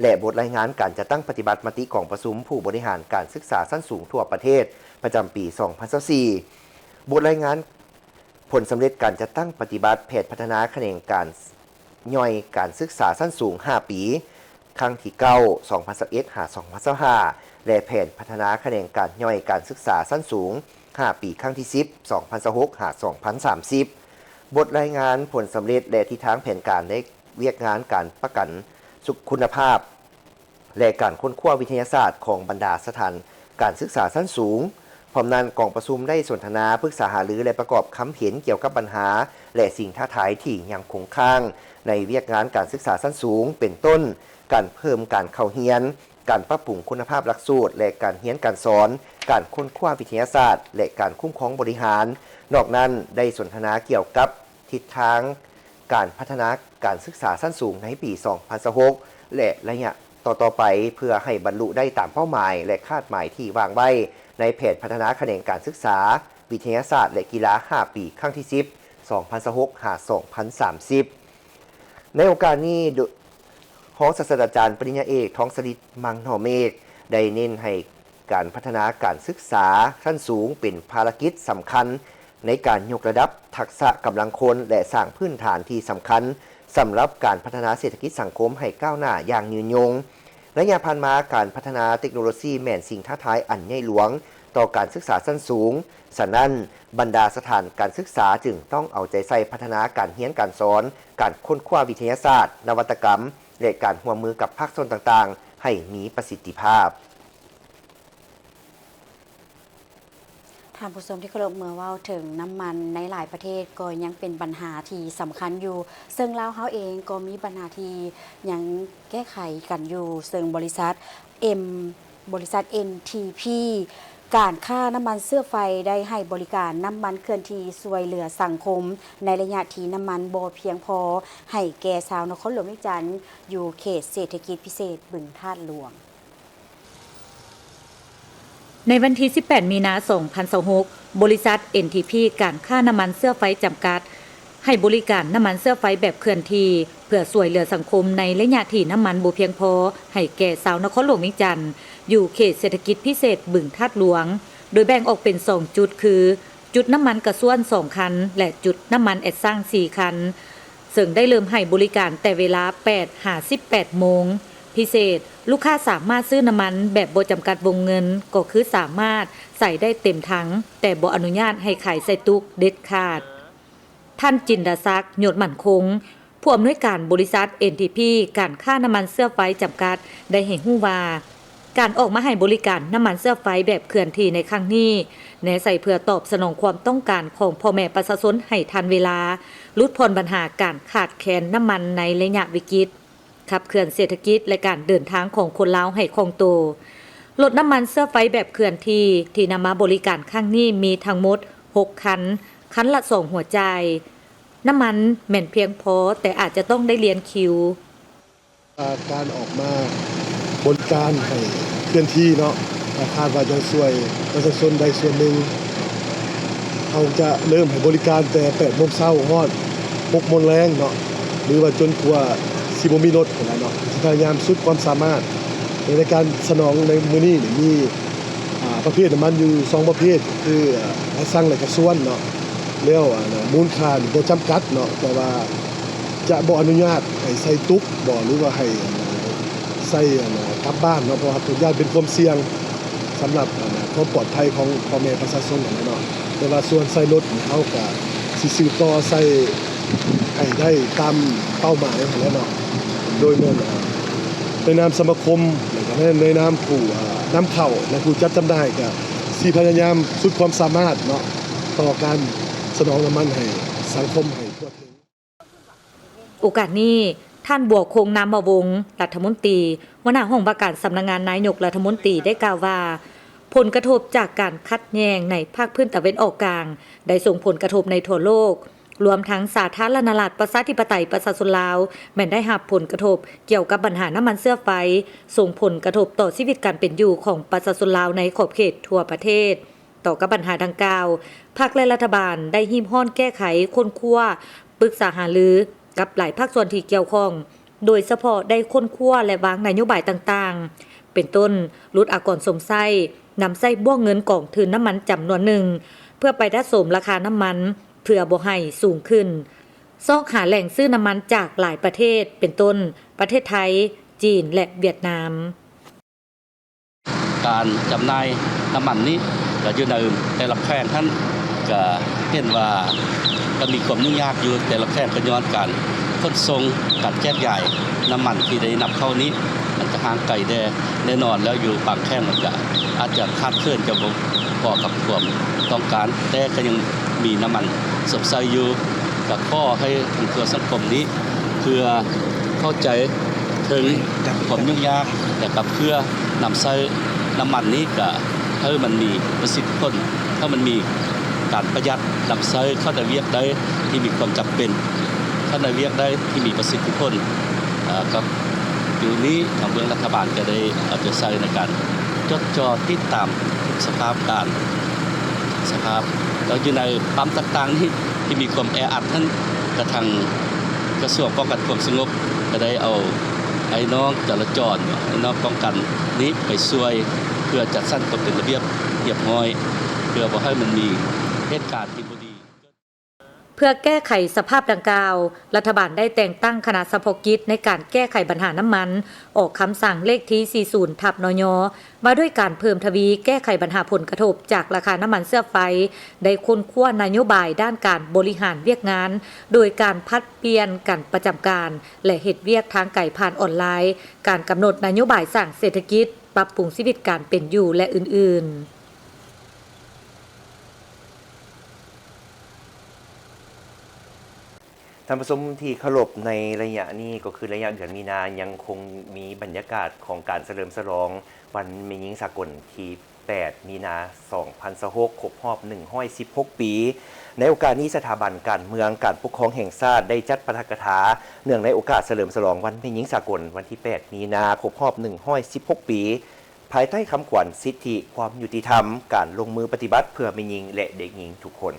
ແລະ ບົດລາຍງານການຈັດຕັ້ງປະຕິບັດມະຕິກອງປະຊຸມຜູ້ບໍລິຫານການສຶກສາຊັ້ນສູງທົ່ວປະເທດ ປະຈຳປີສອງພັນຊາວສີ່, ບົດລາຍງານຜົນສຳເລັດການຈັດຕັ້ງປະຕິບັດແຜນພັດທະນາຂະແໜງການຍ່ອຍການສຶກສາຊັ້ນສູງຫ້າປີ ຄັ້ງທີເກົ້າ ສອງພັນຊາວເອັດ ຫາ ສອງພັນຊາວຫ້າ ແລະ ແຜນພັດທະນາຂະແໜງການຍ່ອຍການສຶກສາຊັ້ນສູງຫ້າປີ ຄັ້ງທີສິບ ສອງພັນຊາວຫົກ ຫາ ສອງພັນສາມສິບ, ບົດລາຍງານຜົນສຳເລັດ ແລະ ທິດທາງແຜນການໃນວຽກງານການປະກັນສຸຂະຄຸນນະພາບ ແລະ ການຄົ້ນຄວ້າວິທະຍາສາດຂອງບັນດາສະຖານການສຶກສາຊັ້ນສູງ. ພ້ອມນັ້ນ, ກອງປະຊຸມໄດ້ສົນທະນາ, ປຶກສາຫາລື ແລະ ປະກອບຄຳເຫັນກ່ຽວກັບບັນຫາ ແລະ ສິ່ງທ້າທາຍທີ່ຍັງຄົງຄ້າງໃນວຽກງານການສຶກສາຊັ້ນສູງ, ເປັນຕົ້ນ ການເພີ່ມການເຂົ້າຮຽນ, ການປັບປຸງຄຸນນະພາບຫຼັກສູດ ແລະ ການຮຽນການສອນ, ການຄົ້ນຄວ້າວິທະຍາສາດ ແລະ ການຄຸ້ມຄອງບໍລິຫານ. ນອກນັ້ນ, ໄດ້ສົນທະນາກ່ຽວກັບທິດທາງການພັດທະນາການສຶກສາຊັ້ນສູງໃນປີສອງພັນຊາວຫົກ ແລະ ໄລຍະຕໍ່ໆໄປ ເພື່ອໃຫ້ບັນລຸໄດ້ຕາມເປົ້າໝາຍ ແລະ ຄາດໝາຍທີ່ວາງໄວ້ໃນແຜນພັດທະນາຂະແໜງການສຶກສາ ວິທະຍາສາດ ແລະ ກິລາ ຫ້າປີ ຄັ້ງທີສິບ ສອງພັນຊາວຫົກ ຫາ ສອງພັນສາມສິບ. ໃນໂອກາດນີ້, ໂດຍ ຮອງສາດສະດາຈານປະລິນຍາເອກ ທອງສະລິດ ມັງໜໍເມກ ໄດ້ເນັ້ນໃຫ້ການພັດທະນາການສຶກສາຊັ້ນສູງເປັນພາລະກິດສຳຄັນໃນການຍົກລະດັບທັກສະກຳລັງຄົນ ແລະ ສ້າງພື້ນຖານທີ່ສຳຄັນ ສຳລັບການພັດທະນາເສດຖະກິດສັງຄົມໃຫ້ກ້າວໜ້າຢ່າງຍືນຍົງ. ໄລຍະຜ່ານມາ, ການພັດທະນາເຕັກໂນໂລຊີແມ່ນສິ່ງທ້າທາຍອັນໃຫຍ່ຫຼວງຕໍ່ການສຶກສາຊັ້ນສູງ. ສະນັ້ນ, ບັນດາສະຖານການສຶກສາຈຶ່ງຕ້ອງເອົາໃຈໃສ່ພັດທະນາການຮຽນການສອນ, ການຄົ້ນຄວ້າວິທະຍາສາດ, ນະວັດຕະກຳ ແລະ ການຮ່ວມມືກັບພາກສ່ວນຕ່າງໆໃຫ້ມີປະສິດທິພາບ. ທ່ານຜູ້ຊົມທີ່ເຄົາລົບ, ເມື່ອເວົ້າເຖິງນ້ຳມັນໃນຫຼາຍປະເທດກໍຍັງເປັນບັນຫາທີ່ສຳຄັນຢູ່, ເຊິ່ງລາວເຮົາເອງກໍມີບັນຫາທີ່ຍັງແກ້ໄຂກັນຢູ່, ເຊິ່ງບໍລິສັດເອັມ ບໍລິສັດ ເອັນ ທີ ພີ ການຄ້ານ້ຳມັນເຊື້ອໄຟໄດ້ໃຫ້ບໍລິການນ້ຳມັນເຄື່ອນທີ່ຊ່ວຍເຫຼືອສັງຄົມ ໃນໄລຍະທີ່ນ້ຳມັນບໍ່ພຽງພໍໃຫ້ແກ່ຊາວນະຄອນຫຼວງວຽງຈັນ ຢູ່ເຂດເສດຖະກິດພິເສດບຶງທາດຫຼວງ. ໃນວັນທີສິບແປດ ມີນາ ສອງພັນຊາວຫົກ, ບໍລິສັດ ເອັນ ທີ ພີ ການຄ້ານ້ຳມັນເຊື້ອໄຟຈຳກັດ ໃຫ້ບໍລິການນ້ຳມັນເຊື້ອໄຟແບບເຄື່ອນທີ່ ເພື່ອຊ່ວຍເຫຼືອສັງຄົມໃນໄລຍະທີ່ນ້ຳມັນບໍ່ພຽງພໍໃຫ້ແກ່ຊາວນະຄອນຫຼວງວຽງຈັນ ຢູ່ເຂດເສດຖະກິດພິເສດບຶງທາດຫຼວງ, ໂດຍແບ່ງອອກເປັນສອງຈຸດ ຄື ຈຸດນ້ຳມັນກະຊວນສອງຄັນ ແລະ ຈຸດນ້ຳມັນແອັດຊັງສີ່ຄັນ, ເຊິ່ງໄດ້ເລີ່ມໃຫ້ບໍລິການແຕ່ເວລາແປດຫາສິບແປດໂມງ. ພິເສດ, ລູກຄ້າສາມາດຊື້ນ້ຳມັນແບບບໍ່ຈຳກັດວົງເງິນ, ກໍຄືສາມາດໃສ່ໄດ້ເຕັມຖັງ, ແຕ່ບໍ່ອະນຸຍາດໃຫ້ຂາຍໃສ່ຕຸກເດັດຂາດ. ທ່ານ ຈິນດາສັກ ຍດໝັ້ນຄົງ, ຜູ້ອຳນວຍການບໍລິສັດ ເອັນ ທີ ພີ ການຄ້ານ້ຳມັນເຊື້ອໄຟຈຳກັດ ໄດ້ໃຫ້ຮູ້ວ່າ, ການອອກມາໃຫ້ບໍລິການນ້ຳມັນເຊື້ອໄຟແບບເຄື່ອນທີ່ໃນຄັ້ງນີ້ ແນໃສ່ເພື່ອຕອບສະໜອງຄວາມຕ້ອງການຂອງພໍ່ແມ່ປະຊາຊົນໃຫ້ທັນເວລາ, ຫຼຸດຜ່ອນບັນຫາການຂາດແຄນນ້ຳມັນໃນໄລຍະວິກິດ, ຂັບເຄື່ອນເສດຖະກິດ ແລະ ການເດີນທາງຂອງຄົນລາວໃຫ້ຄ່ອງໂຕ. ລົດນ້ຳມັນເຊື້ອໄຟແບບເຄື່ອນທີ່ ທີ່ນຳມາບໍລິການຄັ້ງນີ້ມີທັງໝົດຫົກຄັນ, ຄັນລະສອງຫົວຈ່າຍ. ນ້ຳມັນແມ່ນພຽງພໍ, ແຕ່ອາດຈະຕ້ອງໄດ້ລຽນຄິວ. ການອອກມາບໍລິການໃຫ້ເຄື່ອນທີ່ເນາະ, ກໍຄາດວ່າຈະຊ່ວຍປະຊາຊົນໄດ້ສ່ວນໜຶ່ງ. ເຮົາຈະເລີ່ມໃຫ້ບໍລິການແຕ່ແປດໂມງເຊົ້າຮອດຫົກໂມງແລງເນາະ, ຫຼືວ່າຈົນກວ່າຊິບໍ່ມີລົດຫັ້ນລະເນາະ. ຊິພະຍາຍາມສຸດຄວາມສາມາດໃນການສະໜອງໃນມື້ນີ້ນີ້ ມີ ອ່າ ປະເພດນ້ຳມັນຢູ່ສອງປະເພດ ຄື ອ່າ ແອັດຊັງ ແລະ ກະຊວນເນາະ. ແລ້ວ ອ່າ ມູນຄ່ານີ້ຈະຈຳກັດເນາະ, ແຕ່ວ່າຈະບໍ່ອະນຸຍາດໃຫ້ໃສ່ຕຸກບໍ ຫຼືວ່າໃຫ້ ອ່າ ໃສ່ ອ່າ ກັບບ້ານເນາະ, ເພາະວ່າຢ້ານເປັນຄວາມສ່ຽງສຳລັບ ອ່າ ຄວາມປອດໄພຂອງພໍ່ແມ່ປະຊາຊົນຫັ້ນແຫຼະເນາະ. ແຕ່ວ່າສ່ວນໃສ່ລົດນີ້ ເຮົາກະຊິສືບຕໍ່ໃສ່ໃຫ້ໄດ້ຕາມເປົ້າໝາຍຫັ້ນແຫຼະເນາະ, ໂດຍແມ່ນ ອ່າ ໃນນາມສະມາຄົມ ແລະ ກະໃນ ໃນນາມຜູ້ ອ່າ ນຳເຂົ້າ ແລະ ຜູ້ຈັດຈຳໜ່າຍ ກະ ຊິພະຍາຍາມສຸດຄວາມສາມາດເນາະ ຕໍ່ການສະໜອງນ້ຳມັນໃຫ້ສັງຄົມໃຫ້ທົ່ວເຖິງ. ໂອກາດນີ້, ທ່ານ ບົວຄົງ ນາມມະວົງ ລັດຖະມົນຕີ ຫົວໜ້າຫ້ອງວ່າການສຳນັກງານນາຍົກລັດຖະມົນຕີ ໄດ້ກ່າວວ່າ ຜົນກະທົບຈາກການຂັດແຍ່ງໃນພາກພື້ນຕາເວັນອອກກາງ ໄດ້ສົ່ງຜົນກະທົບໃນທົ່ວໂລກ, ລວມທັງສາທາລະນະລັດ ປະຊາທິປະໄຕ ປະຊາຊົນລາວ ແມ່ນໄດ້ຮັບຜົນກະທົບກ່ຽວກັບບັນຫານ້ຳມັນເຊື້ອໄຟ, ສົ່ງຜົນກະທົບຕໍ່ຊີວິດການເປັນຢູ່ຂອງປະຊາຊົນລາວໃນຂອບເຂດທົ່ວປະເທດ. ຕໍ່ກັບບັນຫາດັ່ງກ່າວ, ພັກ ແລະ ລັດຖະບານໄດ້ຮີບຮ້ອນແກ້ໄຂ, ຄົ້ນຄວ້າ, ປຶກສາຫາລືກັບຫຼາຍພາກສ່ວນທີ່ກ່ຽວຂ້ອງ, ໂດຍສະເພາະໄດ້ຄົ້ນຄວ້າ ແລະ ວາງນະໂຍບາຍຕ່າງໆ ເປັນຕົ້ນ ຫຼຸດອາກອນຊົມໃຊ້, ນຳໃຊ້ບົວເງິນກອງທຶນນ້ຳມັນຈຳນວນໜຶ່ງ ເພື່ອໄປດັດໂສມລາຄານ້ຳມັນ ເພື່ອບໍ່ໃຫ້ສູງຂຶ້ນ, ຊອກຫາແຫຼ່ງຊື້ນ້ຳມັນຈາກຫຼາຍປະເທດ ເປັນຕົ້ນ ປະເທດໄທ, ຈີນ ແລະ ຫວຽດນາມ. ການຈຳໜ່າຍນ້ຳມັນນີ້ ກະຢູ່ໃນແຕ່ລະແຂວງຫັ້ນ ກະເຫັນວ່າກະມີຄວາມຫຍຸ້ງຍາກຢູ່, ແຕ່ລະແຂວງກະຍ້ອນການຂົນສົ່ງ, ການແຈກຢາຍນ້ຳມັນທີ່ໄດ້ນຳເຂົ້ານີ້ ມັນກະຫ່າງໄກແດ່. ແນ່ນອນແລ້ວ ຢູ່ບາງແຂວງມັນກະອາດຈະຂາດເຂີນ, ຈະບໍ່ພໍກັບຄວາມຕ້ອງການ, ແຕ່ກະຍັງມີນ້ຳມັນຊົມໃຊ້ຢູ່. ກະຂໍໃຫ້ທັງທົ່ວສັງຄົມນີ້ ເພື່ອເຂົ້າໃຈເຖິງຄວາມຫຍຸ້ງຍາກ ແລະ ກະເພື່ອນຳໃຊ້ນ້ຳມັນນີ້ ກະໃຫ້ມັນມີປະສິດທິຜົນ, ໃຫ້ມັນມີການປະຢັດນຳໃຊ້ເຂົ້າໃນວຽກໃດທີ່ມີຄວາມຈຳເປັນ, ເຂົ້າໃນວຽກໃດທີ່ມີປະສິດທິຜົນ. ເອີ ກະຢູ່ນີ້ທາງເບື້ອງລັດຖະບານກະໄດ້ເອົາໃຈໃສ່ໃນການຈົດຈໍຕິດຕາມສະພາບການ, ສະພາບ ແລ້ວຢູ່ໃນປ້ຳຕ່າງໆນີ້ ທີ່ມີຄວາມແອອັດຫັ້ນ ກະທາງກະຊວງປ້ອງກັນຄວາມສະຫງົບ ກະໄດ້ເອົາອ້າຍນ້ອງຈະລາຈອນ, ອ້າຍນ້ອງປ້ອງກັນນີ້ໄປຊ່ວຍ ເພື່ອຈັດສັນຄວາມເປັນລະບຽບຮຽບຮ້ອຍ ເພື່ອບໍ່ໃຫ້ມັນມີເຫດການທີ່ບໍ່ດີ. ເ ເພື່ອແກ້ໄຂສະພາບດັ່ງກ່າວ, ລັດຖະບານໄດ້ແຕ່ງຕັ້ງຄະນະສະເພາະກິດໃນການແກ້ໄຂບັນຫານ້ຳມັນ, ອອກຄຳສັ່ງເລກທີສີ່ສິບທັບ ນຍ ວ່າດ້ວຍການເພີ່ມທະວີແກ້ໄຂບັນຫາຜົນກະທົບຈາກລາຄານ້ຳມັນເຊື້ອໄຟ, ໄດ້ຄົ້ນຄວ້ານະໂຍບາຍດ້ານການບໍລິຫານວຽກງານ ໂດຍການຜັດປ່ຽນກັນປະຈຳການ ແລະ ເຮັດວຽກທາງໄກຜ່ານອອນລາຍ, ການກຳນົດນະໂຍບາຍສ້າງເສດຖະກິດ, ປັບປຸງຊີວິດການເປັນຢູ່ ແລະ ອື່ນໆ. ທ່ານຜູ້ຊົມທີ່ເຄົາລົບ, ໃນໄລຍະນີ້ກໍຄືໄລຍະເດືອນມີນາ ຍັງຄົງມີບັນຍາກາດຂອງການສະເຫຼີມສະຫຼອງວັນແມ່ຍິງສາກົນທີແປດ ມີນາ ສອງພັນຊາວຫົກ ຄົບຮອບໜຶ່ງຮ້ອຍສິບຫົກປີ. ໃນໂອກາດນີ້, ສະຖາບັນການເມືອງການປົກຄອງແຫ່ງຊາດໄດ້ຈັດປາຖະກະຖາເນື່ອງໃນໂອກາດສະເຫຼີມສະຫຼອງວັນແມ່ຍິງສາກົນ ວັນທີແປດ ມີນາ ຄົບຮອບໜຶ່ງຮ້ອຍສິບຫົກປີ ພາຍໃຕ້ຄຳຂວັນ ສິດທິ, ຄວາມຍຸຕິທຳ, ການລົງມືປະຕິບັດເພື່ອແມ່ຍິງ ແລະ ເດັກຍິງທຸກຄົນ.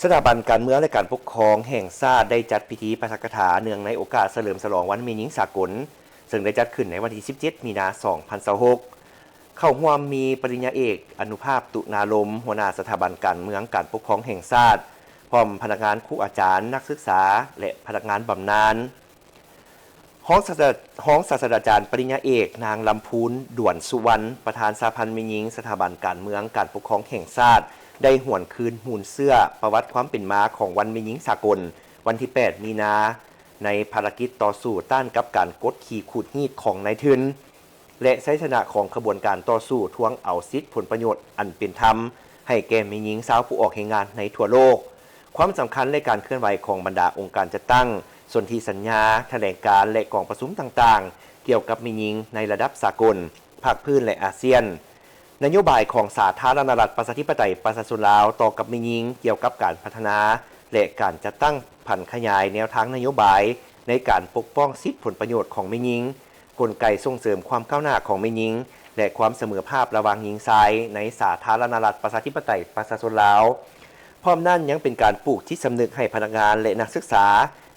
ສະຖາບັນການເມືອງ ແລະ ການປົກຄອງແຫ່ງຊາດໄດ້ຈັດພິທີປາຖະກະຖາເນື່ອງໃນໂອກາດສະເຫຼີມສະຫຼອງວັນແມ່ຍິງສາກົນ, ເຊິ່ງໄດ້ຈັດຂຶ້ນໃນວັນທີສິບເຈັດ ມີນາ ສອງພັນຊາວຫົກ. ເຂົ້າຮ່ວມມີປະລິນຍາເອກ ອະນຸພາບ ຕຸນາລົມ, ຫົວໜ້າສະຖາບັນການເມືອງການປົກຄອງແຫ່ງຊາດ, ພ້ອມພະນັກງານ, ຄູອາຈານ, ນັກສຶກສາ ແລະ ພະນັກງານບຳນານ. ຮອງສາດສະດາ ຮອງສາດສະດາຈານປະລິນຍາເອກ ນາງ ລຳພູນ ດວນສຸວັນ ປະທານສະຫະພັນແມ່ຍິງສະຖາບັນການເມືອງການປົກຄອງແຫ່ງຊາດ ໄດ້ຫວນຄືນມູນເຊື້ອປະຫວັດຄວາມເປັນມາຂອງວັນແມ່ຍິງສາກົນ ວັນທີແປດ ມີນາ ໃນພາລະກິດຕໍ່ສູ້ຕ້ານກັບການກົດຂີ່ຂູດຮີດຂອງນາຍທຶນ ແລະ ໄຊຊະນະຂອງຂະບວນການຕໍ່ສູ້ທວງເອົາສິດຜົນປະໂຫຍດອັນເປັນທຳໃຫ້ແກ່ແມ່ຍິງຊາວຜູ້ອອກແຮງງານໃນທົ່ວໂລກ. ຄວາມສຳຄັນ ແລະ ການເຄື່ອນໄຫວຂອງບັນດາອົງການຈັດຕັ້ງ, ສົນທິສັນຍາ, ຖະແຫຼງການ ແລະ ກອງປະຊຸມຕ່າງໆ ກ່ຽວກັບແມ່ຍິງໃນລະດັບສາກົນ, ພາກພື້ນ ແລະ ອາຊຽນ. ນະໂຍບາຍຂອງສາທາລະນະລັດ ປະຊາທິປະໄຕ ປະຊາຊົນລາວ ຕໍ່ກັບແມ່ຍິງ ກ່ຽວກັບການພັດທະນາ ແລະ ການຈັດຕັ້ງຜັນຂະຫຍາຍແນວທາງນະໂຍບາຍໃນການປົກປ້ອງສິດຜົນປະໂຫຍດຂອງແມ່ຍິງ, ກົນໄກສົ່ງເສີມຄວາມກ້າວໜ້າຂອງແມ່ຍິງ ແລະ ຄວາມສະເໝີພາບລະຫວ່າງຍິງຊາຍໃນສາທາລະນະລັດ ປະຊາທິປະໄຕ ປະຊາຊົນລາວ. ພ້ອມນັ້ນຍັງເປັນການປູກຈິດສຳນຶກໃຫ້ພະນັກງານ ແລະ ນັກສຶກສາ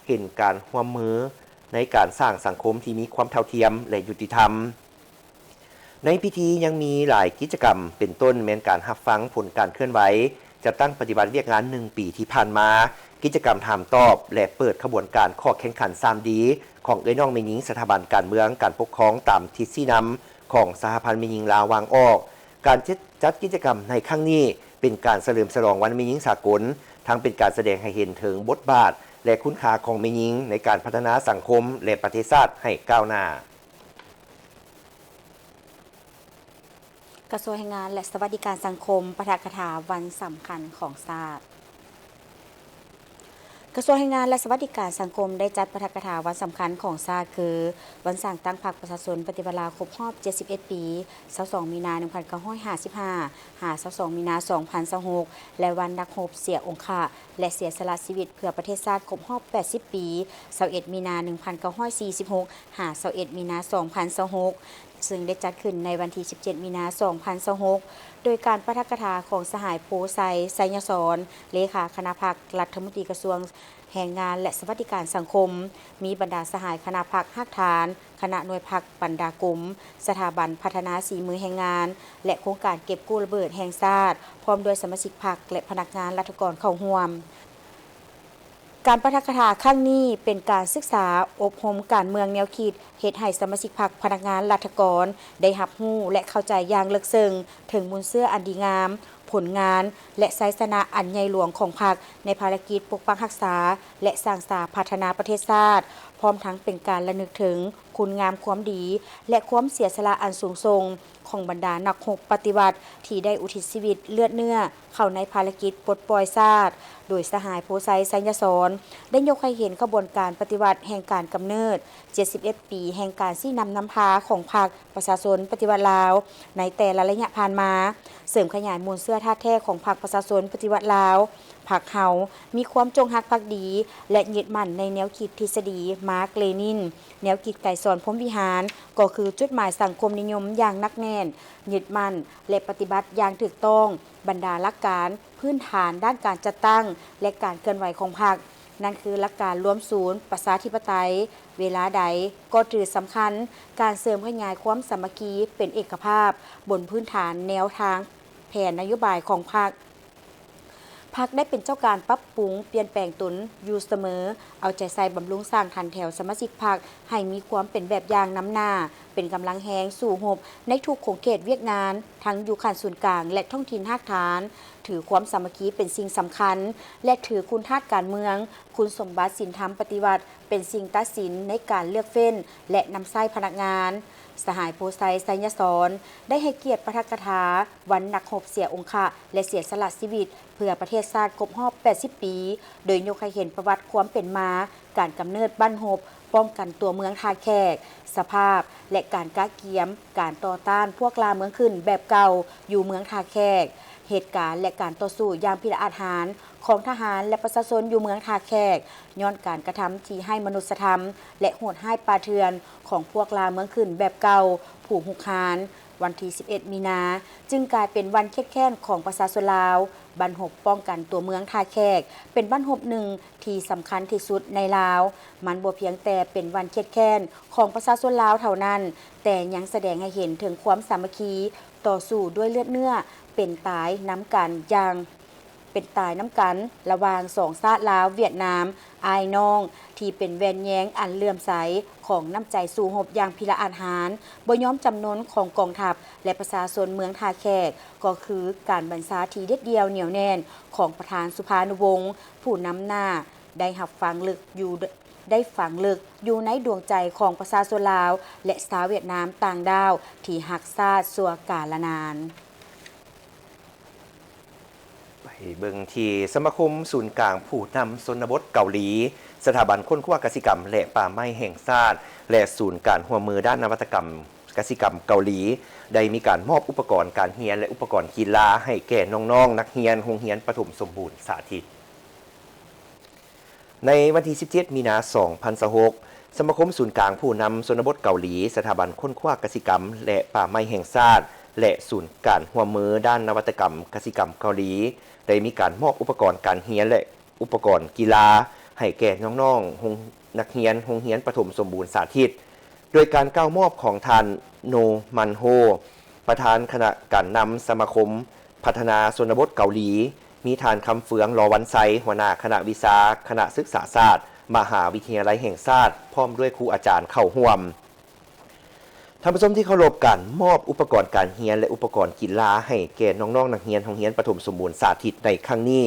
ເຫັນການຮ່ວມມືໃນການສ້າງສັງຄົມທີ່ມີຄວາມເທົ່າທຽມ ແລະ ຍຸຕິທຳ. ໃນພິທີຍັງມີຫຼາຍກິດຈະກຳ ເປັນຕົ້ນແມ່ນການຮັບຟັງຜົນການເຄື່ອນໄຫວ ຈັດຕັ້ງປະຕິບັດວຽກງານໜຶ່ງປີທີ່ຜ່ານມາ, ກິດຈະກຳຖາມຕອບ ແລະ ເປີດຂະບວນການຂໍ້ແຂ່ງຂັນສາມດີ ຂອງເອື້ອຍນ້ອງແມ່ຍິງສະຖາບັນການເມືອງການປົກຄອງຕາມທິດຊີ້ນຳຂອງສະຫະພັນແມ່ຍິງລາວວາງອອກ. ການຈັດ ຈັດກິດຈະກຳໃນຄັ້ງນີ້ ເປັນການສະເຫຼີມສະຫຼອງວັນແມ່ຍິງສາກົນ, ທັງເປັນການສະແດງໃຫ້ເຫັນເຖິງບົດບາດ ແລະ ຄຸນຄ່າຂອງແມ່ຍິງໃນການພັດທະນາສັງຄົມ ແລະ ປະເທດຊາດໃຫ້ກ້າວໜ້າ. ກະຊວງແຮງງານ ແລະ ສະຫວັດດີການສັງຄົມ ປາຖະກະຖາວັນສຳຄັນຂອງຊາດ. ກະຊວງແຮງງານ ແລະ ສະຫວັດດີການສັງຄົມ ໄດ້ຈັດປາຖະກະຖາວັນສຳຄັນຂອງຊາດ ຄື ວັນສ້າງຕັ້ງພັກປະຊາຊົນປະຕິວັດລາວຄົບຮອບເຈັດສິບເອັດປີ, ຊາວສອງ ມີນາ ໜຶ່ງພັນເກົ້າຮ້ອຍຫ້າສິບຫ້າ ຫາ ຊາວສອງ ມີນາ ສອງພັນຊາວຫົກ ແລະ ວັນນັກຮົບເສຍອົງຄະ ແລະ ເສຍສະຫຼະຊີວິດເພື່ອປະເທດຊາດຄົບຮອບແປດສິບປີ, ຊາວເອັດ ມີນາ ໜຶ່ງພັນເກົ້າຮ້ອຍສີ່ສິບຫົກ ຫາ ຊາວເອັດ ມີນາ ສອງພັນຊາວຫົກ ເຊິ່ງໄດ້ຈັດຂຶ້ນໃນວັນທີສິບເຈັດ ມີນາ ສອງພັນຊາວຫົກ ໂດຍການປາຖະກະຖາຂອງສະຫາຍ ໂພໄຊ ໄຊຍະສອນ ເລຂາຄະນະພັກ ລັດຖະມົນຕີກະຊວງແຮງງານ ແລະ ສະຫວັດດີການສັງຄົມ, ມີບັນດາສະຫາຍຄະນະພັກຮາກຖານ, ຄະນະໜ່ວຍພັກ, ບັນດາກົມ, ສະຖາບັນພັດທະນາສີມືແຮງງານ ແລະ ໂຄງການເກັບກູ້ລະເບີດແຫ່ງຊາດ, ພ້ອມດ້ວຍສະມາຊິກພັກ ແລະ ພະນັກງານລັດຖະກອນເຂົ້າຮ່ວມ. ການປາຖະກະຖາຄັ້ງນີ້ເປັນການສຶກສາອົບຮົມການເມືອງແນວຄິດ, ເຮັດໃຫ້ສະມາຊິກພັກ, ພະນັກງານລັດຖະກອນ ໄດ້ຮັບຮູ້ ແລະ ເຂົ້າໃຈຢ່າງເລິກເຊິ່ງເຖິງມູນເຊື້ອອັນດີງາມ, ຜົນງານ ແລະ ໄຊຊະນະອັນໃຫຍ່ຫຼວງຂອງພັກ ໃນພາລະກິດປົກປັກຮັກສາ ແລະ ສ້າງສາພັດທະນາປະເທດຊາດ, ພ້ອມທັງເປັນການລະນຶກເຖິງຄຸນງາມຄວາມດີ ແລະ ຄວາມເສຍສະຫຼະອັນສູງສົ່ງຂອງບັນດານັກຮົບປະຕິວັດ ທີ່ໄດ້ອຸທິດຊີວິດເລືອດເນື້ອ ເຂົ້າໃນພາລະກິດປົດປ່ອຍຊາດ, ໂດຍສະຫາຍ ໂພໄຊ ໄຊຍະສອນ ໄດ້ຍົກໃຫ້ເຫັນຂະບວນການປະຕິວັດແຫ່ງການກຳເນີດເຈັດສິບເອັດປີແຫ່ງການຊີ້ນຳນຳພາຂອງພັກປະຊາຊົນປະຕິວັດລາວ ໃນແຕ່ລະໄລຍະຜ່ານມາ, ເສີມຂະຫຍາຍມູນເຊື້ອທາດແທ້ຂອງພັກປະຊາຊົນປະຕິວັດລາວ, ພັກເຮົາມີຄວາມຈົງຮັກພັກດີ ແລະ ຍຶດໝັ້ນໃນແນວຄິດທິດສະດີ ມາກ-ເລນິນ, ແນວຄິດໄກສອນ ພົມວິຫານ ກໍຄືຈຸດໝາຍສັງຄົມນິຍົມຢ່າງໜັກແໜ້ນ, ຍຶດໝັ້ນ ແລະ ປະຕິບັດຢ່າງຖືກຕ້ອງ ບັນດາຫຼັກການພື້ນຖານດ້ານການຈັດຕັ້ງ ແລະ ການເຄື່ອນໄຫວຂອງພັກ, ນັ້ນຄືຫຼັກການລວມສູນປະຊາທິປະໄຕ, ເວລາໃດກໍຖືສຳຄັນການເສີມຂະຫຍາຍຄວາມສາມັກຄີເປັນເອກະພາບ ບົນພື້ນຖານແນວທາງແຜນນະໂຍບາຍຂອງພັກ. ພັກໄດ້ເປັນເຈົ້າການປັບປຸງປ່ຽນແປງຕົນຢູ່ສະເໝີ, ເອົາໃຈໃສ່ບຳລຸງສ້າງຖັນແຖວສະມາຊິກພັກໃຫ້ມີຄວາມເປັນແບບຢ່າງນຳໜ້າ, ເປັນກຳລັງແຮງສູ້ຮົບໃນທຸກຂົງເຂດວຽກງານ, ທັງຢູ່ຂັ້ນສູນກາງ ແລະ ທ້ອງຖິ່ນຮາກຖານ, ຖືຄວາມສາມັກຄີເປັນສິ່ງສຳຄັນ ແລະ ຖືຄຸນທາດການເມືອງ, ຄຸນສົມບັດສິນທຳປະຕິວັດ ເປັນສິ່ງຕັດສິນໃນການເລືອກເຟ້ນ ແລະ ນຳໃຊ້ພະນັກງານ. ສະຫາຍ ໂພໄຊ ໄຊຍະສອນ ໄດ້ໃຫ້ກຽດປາຖະກະຖາວັນນັກຮົບເສຍອົງຄະ ແລະ ເສຍສະຫຼະຊີວິດເພື່ອປະເທດຊາດຄົບຮອບແປດສິບປີ, ໂດຍຍົກໃຫ້ເຫັນປະຫວັດຄວາມເປັນມາ, ການກຳເນີດບັ້ນຮົບປ້ອງກັນຕົວເມືອງທ່າແຂກ, ສະພາບ ແລະ ການກະກຽມການຕໍ່ຕ້ານພວກລ່າເມືອງຂຶ້ນແບບເກົ່າຢູ່ເມືອງທ່າແຂກ, ເຫດການ ແລະ ການຕໍ່ສູ້ຢ່າງພິລະອາດຫານຂອງທະຫານ ແລະ ປະຊາຊົນຢູ່ເມືອງທ່າແຂກ ຍ້ອນການກະທຳທີ່ໄຮ້ມະນຸດສະທຳ ແລະ ໂຫດຮ້າຍປ່າເຖື່ອນຂອງພວກລ່າເມືອງຂຶ້ນແບບເກົ່າ, ຜູ້ຮຸກຮານ. ວັນທີສິບເອັດ ມີນາ ຈຶ່ງກາຍເປັນວັນຄຽດແຄ້ນຂອງປະຊາຊົນລາວ. ບັ້ນຮົບປ້ອງກັນຕົວເມືອງທ່າແຂກ ເປັນບັ້ນຮົບໜຶ່ງທີ່ສຳຄັນທີ່ສຸດໃນລາວ. ມັນບໍ່ພຽງແຕ່ເປັນວັນຄຽດແຄ້ນຂອງປະຊາຊົນລາວເທົ່ານັ້ນ, ແຕ່ຍັງສະແດງໃຫ້ເຫັນເຖິງຄວາມສາມັກຄີ, ຕໍ່ສູ້ດ້ວຍເລືອດເນື້ອ, ເປັນຕາຍນຳກັນຢ່າງ ເປັນຕາຍນຳກັນລະຫວ່າງສອງຊາດລາວ-ຫວຽດນາມ ອ້າຍນ້ອງ ທີ່ເປັນແວ່ນແຍງອັນເຫຼື້ອມໃສຂອງນ້ຳໃຈສູ້ຮົບຢ່າງພິລະອາດຫານ, ບໍ່ຍອມຈຳນົນຂອງກອງທັບ ແລະ ປະຊາຊົນເມືອງທ່າແຂກ, ກໍຄືການບັນຊາທີ່ເດັດດ່ຽວໜຽວແໜ້ນຂອງປະທານສຸພານຸວົງ ຜູ້ນຳໜ້າ ໄດ້ຮັບຝັງເລິກຢູ່ ໄດ້ຝັງເລິກຢູ່ໃນດວງໃຈຂອງປະຊາຊົນລາວ ແລະ ຊາວຫວຽດນາມຕ່າງດ້າວທີ່ຮັກຊາດຊົ່ວກາລະນານ. ໄປເບິ່ງທີ່ສະມາຄົມສູນກາງຜູ້ນຳຊົນນະບົດເກົາຫຼີ, ສະຖາບັນຄົ້ນຄວ້າກະສິກຳ ແລະ ປ່າໄມ້ແຫ່ງຊາດ ແລະ ສູນການຮ່ວມມືດ້ານນະວັດຕະກຳກະສິກຳເກົາຫຼີ ໄດ້ມີການມອບອຸປະກອນການຮຽນ ແລະ ອຸປະກອນກິລາໃຫ້ແກ່ນ້ອງໆນັກຮຽນໂຮງຮຽນປະຖົມສົມບູນສາທິດ. ໃນວັນທີສິບເຈັດ ມີນາ ສອງພັນຊາວຫົກ, ສະມາຄົມສູນກາງຜູ້ນຳຊົນນະບົດເກົາຫຼີ, ສະຖາບັນຄົ້ນຄວ້າກະສິກຳ ແລະ ປ່າໄມ້ແຫ່ງຊາດ ແລະ ສູນການຮ່ວມມືດ້ານນະວັດຕະກຳກະສິກຳເກົາຫຼີ ໄດ້ມີການມອບອຸປະກອນການຮຽນ ແລະ ອຸປະກອນກິລາໃຫ້ແກ່ນ້ອງໆໂຮງ ນັກຮຽນໂຮງຮຽນປະຖົມສົມບູນສາທິດ ໂດຍການກ່າວມອບຂອງທ່ານ ໂນ ມັນໂຮ ປະທານຄະນະການນຳສະມາຄົມພັດທະນາຊົນນະບົດເກົາຫຼີ, ມີທ່ານ ຄຳເຟືອງ ລໍວັນໄຊ ຫົວໜ້າຄະນະວິຊາ ຄະນະສຶກສາສາດ ມະຫາວິທະຍາໄລແຫ່ງຊາດ ພ້ອມດ້ວຍຄູອາຈານເຂົ້າຮ່ວມ. ທ່ານຜູ້ຊົມທີ່ເຄົາລົບ, ການມອບອຸປະກອນການຮຽນ ແລະ ອຸປະກອນກິລາໃຫ້ແກ່ນ້ອງໆນັກຮຽນໂຮງຮຽນປະຖົມສົມບູນສາທິດໃນຄັ້ງນີ້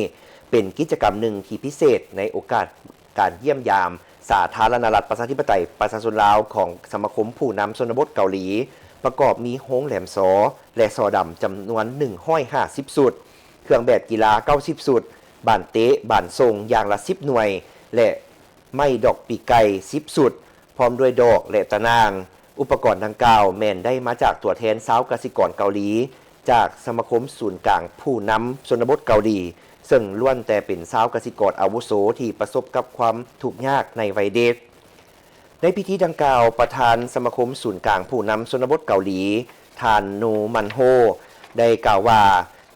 ເປັນກິດຈະກຳໜຶ່ງທີ່ພິເສດໃນໂອກາດ ການຢ້ຽມຢາມສາທາລະນະລັດ ປະຊາທິປະໄຕ ປະຊາຊົນລາວ ຂອງສະມາຄົມຜູ້ນຳຊົນນະບົດເກົາຫຼີ ປະກອບມີໂຮງແຫຼມສໍ ແລະ ສໍດຳ ຈຳນວນໜຶ່ງຮ້ອຍຫ້າສິບຊຸດ, ເຄື່ອງແບບກິລາເກົ້າສິບຊຸດ, ບານເຕະ, ບານສົ່ງຢ່າງລະສິບໜ່ວຍ ແລະ ໄມ້ດອກປີກໄກ່ສິບຊຸດ, ພ້ອມດ້ວຍດອກ ແລະ ຕະໜ່າງ. ອຸປະກອນດັ່ງກ່າວແມ່ນໄດ້ມາຈາກຕົວແທນຊາວກະສິກອນເກົາຫຼີ ຈາກສະມາຄົມສູນກາງຜູ້ນຳຊົນນະບົດເກົາຫຼີ, ເຊິ່ງລ້ວນແຕ່ເປັນຊາວກະສິກອນອາວຸໂສທີ່ປະສົບກັບຄວາມທຸກຍາກໃນໄວເດັກ. ໃນພິທີດັ່ງກ່າວ, ປະທານສະມາຄົມສູນກາງຜູ້ນຳຊົນນະບົດເກົາຫຼີ, ທ່ານ ໂນ ມັນໂຮ ໄດ້ກ່າວວ່າ,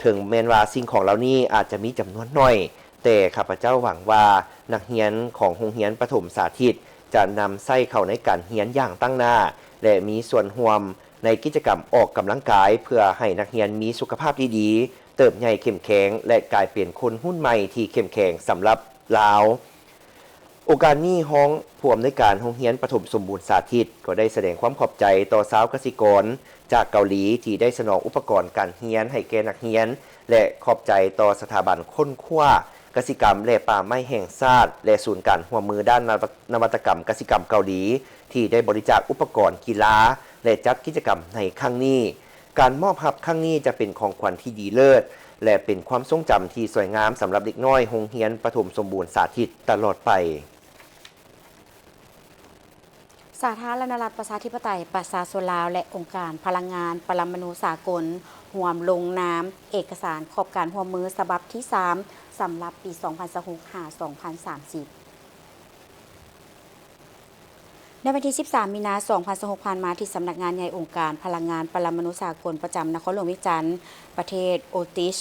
ເຖິງແມ່ນວ່າສິ່ງຂອງເຫຼົ່ານີ້ອາດຈະມີຈຳນວນໜ້ອຍ, ແຕ່ຂ້າພະເຈົ້າຫວັງວ່ານັກຮຽນຂອງໂຮງຮຽນປະຖົມສາທິດຈະນຳໃຊ້ເຂົ້າໃນການຮຽນຢ່າງຕັ້ງໜ້າ ແລະ ມີສ່ວນຮ່ວມໃນກິດຈະກຳອອກກຳລັງກາຍ ເພື່ອໃຫ້ນັກຮຽນມີສຸຂະພາບທີ່ດີ, ເຕີບໃຫຍ່ເຂັ້ມແຂງ ແລະ ກາຍເປັນຄົນຮຸ່ນໃໝ່ທີ່ເຂັ້ມແຂງສຳລັບລາວ. ໂອກາດນີ້, ຮອງຜູ້ອຳນວຍການໂຮງຮຽນປະຖົມສົມບູນສາທິດ ກໍໄດ້ສະແດງຄວາມຂອບໃຈຕໍ່ຊາວກະສິກອນຈາກເກົາຫຼີ ທີ່ໄດ້ສະໜອງອຸປະກອນການຮຽນໃຫ້ແກ່ນັກຮຽນ ແລະ ຂອບໃຈຕໍ່ສະຖາບັນຄົ້ນຄວ້າກະສິກຳ ແລະ ປ່າໄມ້ແຫ່ງຊາດ ແລະ ສູນການຮ່ວມມືດ້ານນະວັດ ນະວັດຕະກຳກະສິກຳເກົາຫຼີ ທີ່ໄດ້ບໍລິຈາກອຸປະກອນກິລາ ແລະ ຈັດກິດຈະກຳໃນຄັ້ງນີ້. ການມອບຮັບຄັ້ງນີ້ຈະເປັນຂອງຂວັນທີ່ດີເລີດ ແລະ ເປັນຄວາມຊົງຈຳທີ່ສວຍງາມສຳລັບເດັກນ້ອຍໂຮງຮຽນປະຖົມສົມບູນສາທິດຕະຫຼອດໄປ. ສາທາລະນະລັດ ປະຊາທິປະໄຕ ປະຊາຊົນລາວ ແລະ ອົງການພະລັງງານປະລະມະນູສາກົນ ຮ່ວມລົງນາມເອກະສານຂອບການຮ່ວມມືສະບັບທີສາມ ສຳລັບປີສອງພັນຊາວຫົກ ຫາ ສອງພັນສາມສິບ. ໃນວັນທີສິບສາມ ມີນາ ສອງພັນຊາວຫົກ ຜ່ານມາ, ທີ່ສຳນັກງານໃຫຍ່ອົງການພະລັງງານປະລະມະນູສາກົນ ປະຈຳນະຄອນຫຼວງວຽງຈັນ, ປະເທດໂອຕິສ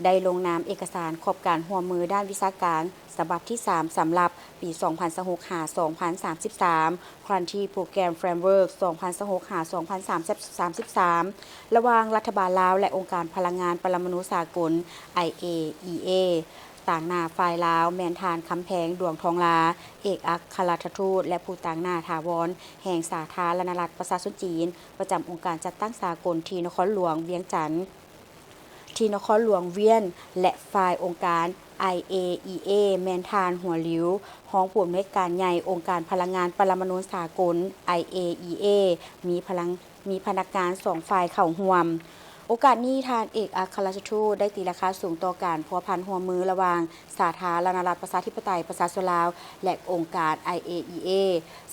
ໄດ້ລົງນາມເອກະສານຂອບການຮ່ວມມືດ້ານວິຊາການ ສະບັບທີສາມ ສຳລັບປີສອງພັນຊາວຫົກ ຫາ ສອງພັນສາມສິບສາມ Guarantee Program Framework ສອງພັນຊາວຫົກ ຫາ ສອງພັນສາມສິບສາມ ລະຫວ່າງລັດຖະບານລາວ ແລະ ອົງການພະລັງງານປະລະມະນູສາກົນ ໄອເອອີເອ. ຕາງໜ້າຝ່າຍລາວ ແມ່ນທ່ານ ຄຳແພງ ດວງທອງລາ ເອກອັກຄະລັດຖະທູດ ແລະ ຜູ້ຕາງໜ້າຖາວອນແຫ່ງສາທາລະນະລັດປະຊາຊົນຈີນ ປະຈຳອົງການຈັດຕັ້ງສາກົນທີ່ນະຄອນຫຼວງວຽງຈັນ ທີ່ນະຄອນຫຼວງວຽງ ແລະ ຝ່າຍອົງການ ໄອເອອີເອ ແມ່ນທ່ານ ຫົວລິວ ຮອງຜູ້ອຳນວຍການໃຫຍ່ອົງການພະລັງງານປະລະມະນູສາກົນ ໄອເອອີເອ ມີພະລັງ ມີພະນັກງານສອງຝ່າຍເຂົ້າຮ່ວມ. ໂອກາດນີ້ ທ່ານເອກອັກຄະລັດຖະທູດໄດ້ຕີລາຄາສູງຕໍ່ການພົວພັນຮ່ວມມືລະຫວ່າງສາທາລະນະລັດປະຊາທິປະໄຕປະຊາຊົນລາວ ແລະ ອົງການ ໄອເອອີເອ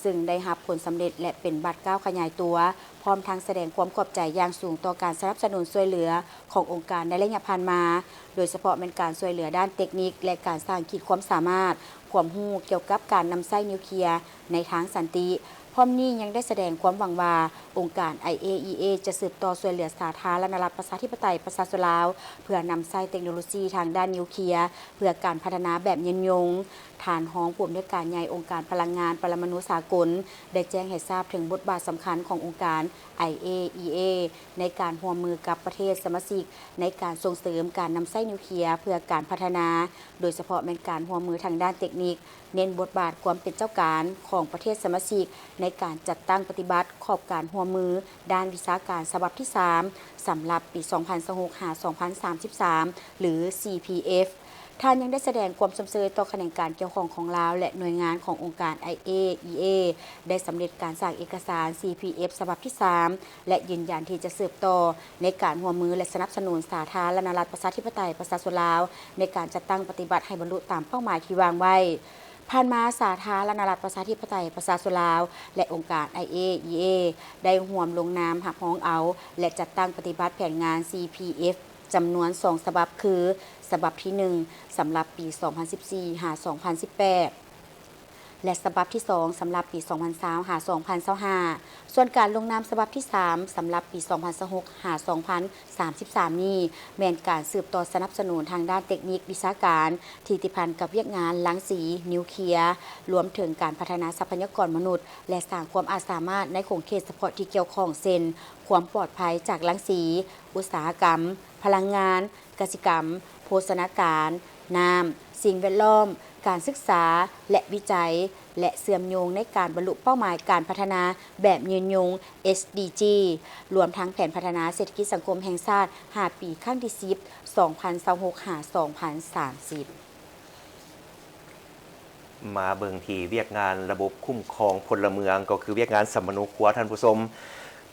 ຊຶ່ງໄດ້ຮັບຜົນສຳເລັດ ແລະ ເປັນບາດກ້າວຂະຫຍາຍຕົວ, ພ້ອມທັງສະແດງຄວາມຂອບໃຈຢ່າງສູງຕໍ່ການສະໜັບສະໜູນຊ່ວຍເຫຼືອຂອງອົງການໃນໄລຍະຜ່ານມາ, ໂດຍສະເພາະແມ່ນການຊ່ວຍເຫຼືອດ້ານເຕັກນິກ ແລະ ການສ້າງຂີດຄວາມສາມາດ, ຄວາມຮູ້ກ່ຽວກັບການນຳໃຊ້ນິວເຄຍໃນທາງສັນຕິ. ພ້ອມນີ້ຍັງໄດ້ສະແດງຄວາມຫວັງວ່າ ອົງການ ໄອເອອີເອ ຈະສືບຕໍ່ຊ່ວຍເຫຼືອສາທາລະນະລັດປະຊາທິປະໄຕປະຊາຊົນລາວ ເພື່ອນຳໃຊ້ເຕັກໂນໂລຊີທາງດ້ານນິວເຄຍ ເພື່ອການພັດທະນາແບບຍືນຍົງ. ທ່ານຮອງຜູ້ອຳນວຍການໃຫຍ່ອົງການພະລັງງານປະລະມະນູສາກົນ ໄດ້ແຈ້ງໃຫ້ຊາບເຖິງບົດບາດສຳຄັນຂອງອົງການ ໄອເອອີເອ ໃນການຮ່ວມມືກັບປະເທດສະມາຊິກ ໃນການສົ່ງເສີມການນຳໃຊ້ນິວເຄຍເພື່ອການພັດທະນາ, ໂດຍສະເພາະແມ່ນການຮ່ວມມືທາງດ້ານເຕັກນິກ, ເນັ້ນບົດບາດຄວາມເປັນເຈົ້າການຂອງປະເທດສະມາຊິກ ໃນການຈັດຕັ້ງປະຕິບັດຂອບການຮ່ວມມືດ້ານວິຊາການສະບັບທີສາມ ສຳລັບປີສອງພັນຊາວຫົກ ຫາ ສອງພັນສາມສິບສາມ ຫຼື ຊີພີເອັຟ. ທ່ານຍັງໄດ້ສະແດງຄວາມຊົມເຊີຍຕໍ່ຂະແໜງການກ່ຽວຂ້ອງຂອງລາວ ແລະ ໜ່ວຍງານຂອງອົງການ ໄອເອອີເອ ໄດ້ສຳເລັດການສ້າງເອກະສານ ຊີພີເອັຟ ສະບັບທີສາມ ແລະ ຢືນຢັນທີ່ຈະສືບຕໍ່ໃນການຮ່ວມມື ແລະ ສະໜັບສະໜູນສາທາລະນະລັດປະຊາທິປະໄຕປະຊາຊົນລາວ ໃນການຈັດຕັ້ງປະຕິບັດໃຫ້ບັນລຸຕາມເປົ້າໝາຍທີ່ວາງໄວ້. ຜ່ານມາ, ສາທາລະນະລັດປະຊາທິປະໄຕປະຊາຊົນລາວ ແລະ ອົງການ ໄອເອອີເອ ໄດ້ຮ່ວມລົງນາມຮັບຮອງເອົາ ແລະ ຈັດຕັ້ງປະຕິບັດແຜນງານ ຊີພີເອັຟ ຈຳນວນສອງສະບັບ ຄື ສະບັບທີໜຶ່ງ ສຳລັບປີສອງພັນສິບສີ່ ຫາ ສອງພັນສິບແປດ ແລະ ສະບັບທີສອງ ສຳລັບປີສອງພັນຊາວ ຫາ ສອງພັນຊາວຫ້າ. ສ່ວນການລົງນາມສະບັບທີສາມ ສຳລັບປີສອງພັນຊາວຫົກ ຫາ ສອງພັນສາມສິບສາມນີ້ ແມ່ນການສືບຕໍ່ສະໜັບສະໜູນທາງດ້ານເຕັກນິກວິຊາການ ທີ່ຕິດພັນກັບວຽກງານລັງສີນິວເຄຍ, ລວມເຖິງການພັດທະນາຊັບພະຍາກອນມະນຸດ ແລະ ສ້າງຄວາມອາດສາມາດໃນຂົງເຂດສະເພາະທີ່ກ່ຽວຂ້ອງ ເຊັ່ນ ຄວາມປອດໄພຈາກລັງສີ, ອຸດສາຫະກຳ, ພະລັງງານ, ກະສິກຳ, ໂພຊະນາການ, ນ້ຳ, ສິ່ງແວດລ້ອມ, ການສຶກສາ ແລະ ວິໄຈ ແລະ ເຊື່ອມໂຍງໃນການບັນລຸເປົ້າໝາຍການພັດທະນາແບບຍືນຍົງ ເອສດີຈີ ລວມທັງແຜນພັດທະນາເສດຖະກິດສັງຄົມແຫ່ງຊາດຫ້າປີ ຄັ້ງທີສິບ ສອງພັນຊາວຫົກ ຫາ ສອງພັນສາມສິບ. ມາເບິ່ງທີ່ວຽກງານລະບົບຄຸ້ມຄອງພົນລະເມືອງ ກໍຄືວຽກງານສຳມະໂນຄົວ, ທ່ານຜູ້ຊົມ.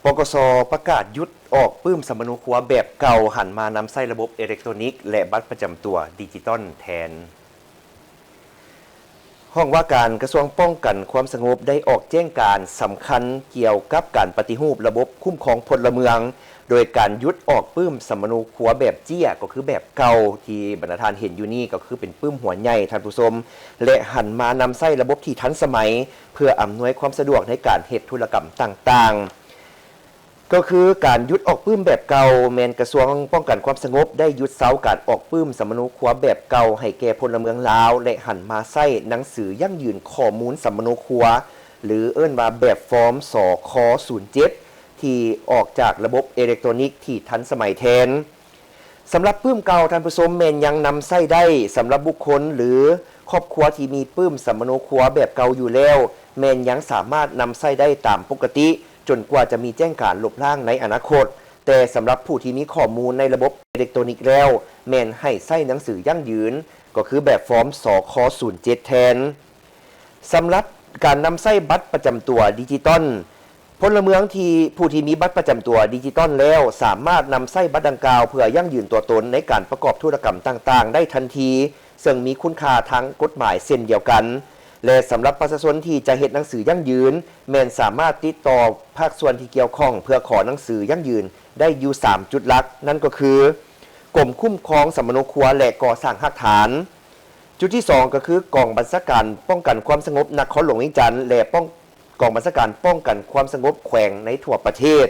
ປກສ ປະກາດຢຸດອອກປຶ້ມສຳມະໂນຄົວແບບເກົ່າ, ຫັນມານຳໃຊ້ລະບົບເອເລັກໂຕນິກ ແລະ ບັດປະຈຳຕົວດິຈິຕອນແທນ. ຫ້ອງວ່າການກະຊວງປ້ອງກັນຄວາມສະຫງົບໄດ້ອອກແຈ້ງການສຳຄັນກ່ຽວກັບການປະຕິຮູບລະບົບຄຸ້ມຄອງພົນລະເມືອງ, ໂດຍການຢຸດອອກປຶ້ມສຳມະໂນຄົວແບບເຈ້ຍ ກໍຄືແບບເກົ່າທີ່ບັນດາທ່ານເຫັນຢູ່ນີ້ ກໍຄືເປັນປຶ້ມຫົວໃຫຍ່, ທ່ານຜູ້ຊົມ, ແລະ ຫັນມານຳໃຊ້ລະບົບທີ່ທັນສະໄໝ ເພື່ອອຳນວຍຄວາມສະດວກໃນການເຮັດທຸລະກຳຕ່າງໆ. ກໍຄືການຢຸດອອກປຶ້ມແບບເກົ່າ, ແມ່ນກະຊວງປ້ອງກັນຄວາມສະຫງົບໄດ້ຢຸດເຊົາການອອກປຶ້ມສຳມະໂນຄົວແບບເກົ່າໃຫ້ແກ່ພົນລະເມືອງລາວ ແລະ ຫັນມາໃຊ້ໜັງສືຢັ້ງຢືນຂໍ້ມູນສຳມະໂນຄົວ ຫຼື ເອີ້ນວ່າແບບຟອມ ສຄ ສູນເຈັດ ທີ່ອອກຈາກລະບົບເອເລັກໂຕນິກທີ່ທັນສະໄໝແທນ. ສຳລັບປຶ້ມເກົ່າ, ທ່ານຜູ້ຊົມ, ແມ່ນຍັງນຳໃຊ້ໄດ້. ສຳລັບບຸກຄົນ ຫຼື ຄອບຄົວທີ່ມີປຶ້ມສຳມະໂນຄົວແບບເກົ່າຢູ່ແລ້ວ, ແມ່ນຍັງສາມາດນຳໃຊ້ໄດ້ຕາມປົກກະຕິ ຈົນກວ່າຈະມີແຈ້ງການລົບລ້າງໃນອະນາຄົດ. ແຕ່ສຳລັບຜູ້ທີ່ມີຂໍ້ມູນໃນລະບົບເອເລັກໂຕນິກແລ້ວ, ແມ່ນໃຫ້ໃຊ້ໜັງສືຢັ້ງຢືນ, ກໍຄືແບບຟອມ ສຄ ສູນເຈັດ ແທນ. ສຳລັບການນຳໃຊ້ບັດປະຈຳຕົວດິຈິຕອນ, ພົນລະເມືອງທີ່ ຜູ້ທີ່ມີບັດປະຈຳຕົວດິຈິຕອນແລ້ວ ສາມາດນຳໃຊ້ບັດດັ່ງກ່າວເພື່ອຢັ້ງຢືນຕົວຕົນໃນການປະກອບທຸລະກຳຕ່າງໆໄດ້ທັນທີ, ເຊິ່ງມີຄຸນຄ່າທາງກົດໝາຍເຊັ່ນດຽວກັນ. ແລະ ສຳລັບປະຊາຊົນທີ່ຈະເຮັດໜັງສືຢັ້ງຢືນ, ແມ່ນສາມາດຕິດຕໍ່ພາກສ່ວນທີ່ກ່ຽວຂ້ອງເພື່ອຂໍໜັງສືຢັ້ງຢືນໄດ້ຢູ່ສາມຈຸດຫຼັກ, ນັ້ນກໍຄື ກົມຄຸ້ມຄອງສຳມະໂນຄົວ ແລະ ກໍ່ສ້າງຮາກຖານ. ຈຸດທີສອງ ກໍຄື ກອງບັນຊາການປ້ອງກັນຄວາມສະຫງົບນະຄອນຫຼວງວຽງຈັນ ແລະ ປ້ອງ ກອງບັນຊາການປ້ອງກັນຄວາມສະຫງົບແຂວງໃນທົ່ວປະເທດ.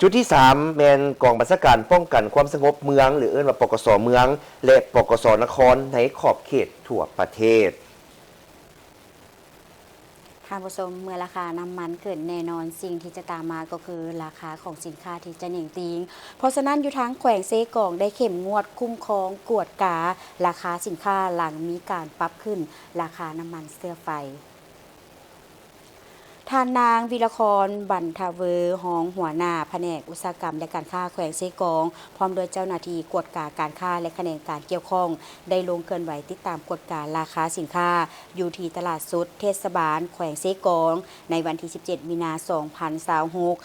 ຈຸດທີສາມ ແມ່ນກອງບັນຊາການປ້ອງກັນຄວາມສະຫງົບເມືອງ ຫຼື ເອີ້ນວ່າ ປກສ ເມືອງ ແລະ ປກສ ນະຄອນ ໃນຂອບເຂດທົ່ວປະເທດ. ທ່ານຜູ້ຊົມ, ເມື່ອລາຄານ້ຳມັນຂຶ້ນ, ແນ່ນອນສິ່ງທີ່ຈະຕາມມາກໍຄືລາຄາຂອງສິນຄ້າທີ່ຈະເໜັງຕີງ. ເພາະສະນັ້ນ, ຢູ່ທາງແຂວງເຊກອງໄດ້ເຂັ້ມງວດຄຸ້ມຄອງກວດກາລາຄາສິນຄ້າ ຫຼັງມີການປັບຂຶ້ນລາຄານ້ຳມັນເຊື້ອໄຟ. ທ່ານນາງ ວິລະຄອນ ບັນທະເວີ ຮອງຫົວໜ້າພະແນກອຸດສາຫະກຳ ແລະ ການຄ້າແຂວງເຊກອງ ພ້ອມດ້ວຍເຈົ້າໜ້າທີ່ກວດກາການຄ້າ ແລະ ຂະແໜງການກ່ຽວຂ້ອງ ໄດ້ລົງເຄື່ອນໄຫວຕິດຕາມກວດກາລາຄາສິນຄ້າ ຢູ່ທີ່ຕະຫຼາດສົດເທດສະບານແຂວງເຊກອງ ໃນວັນທີສິບເຈັດ ມີນາ ສອງພັນຊາວຫົກ.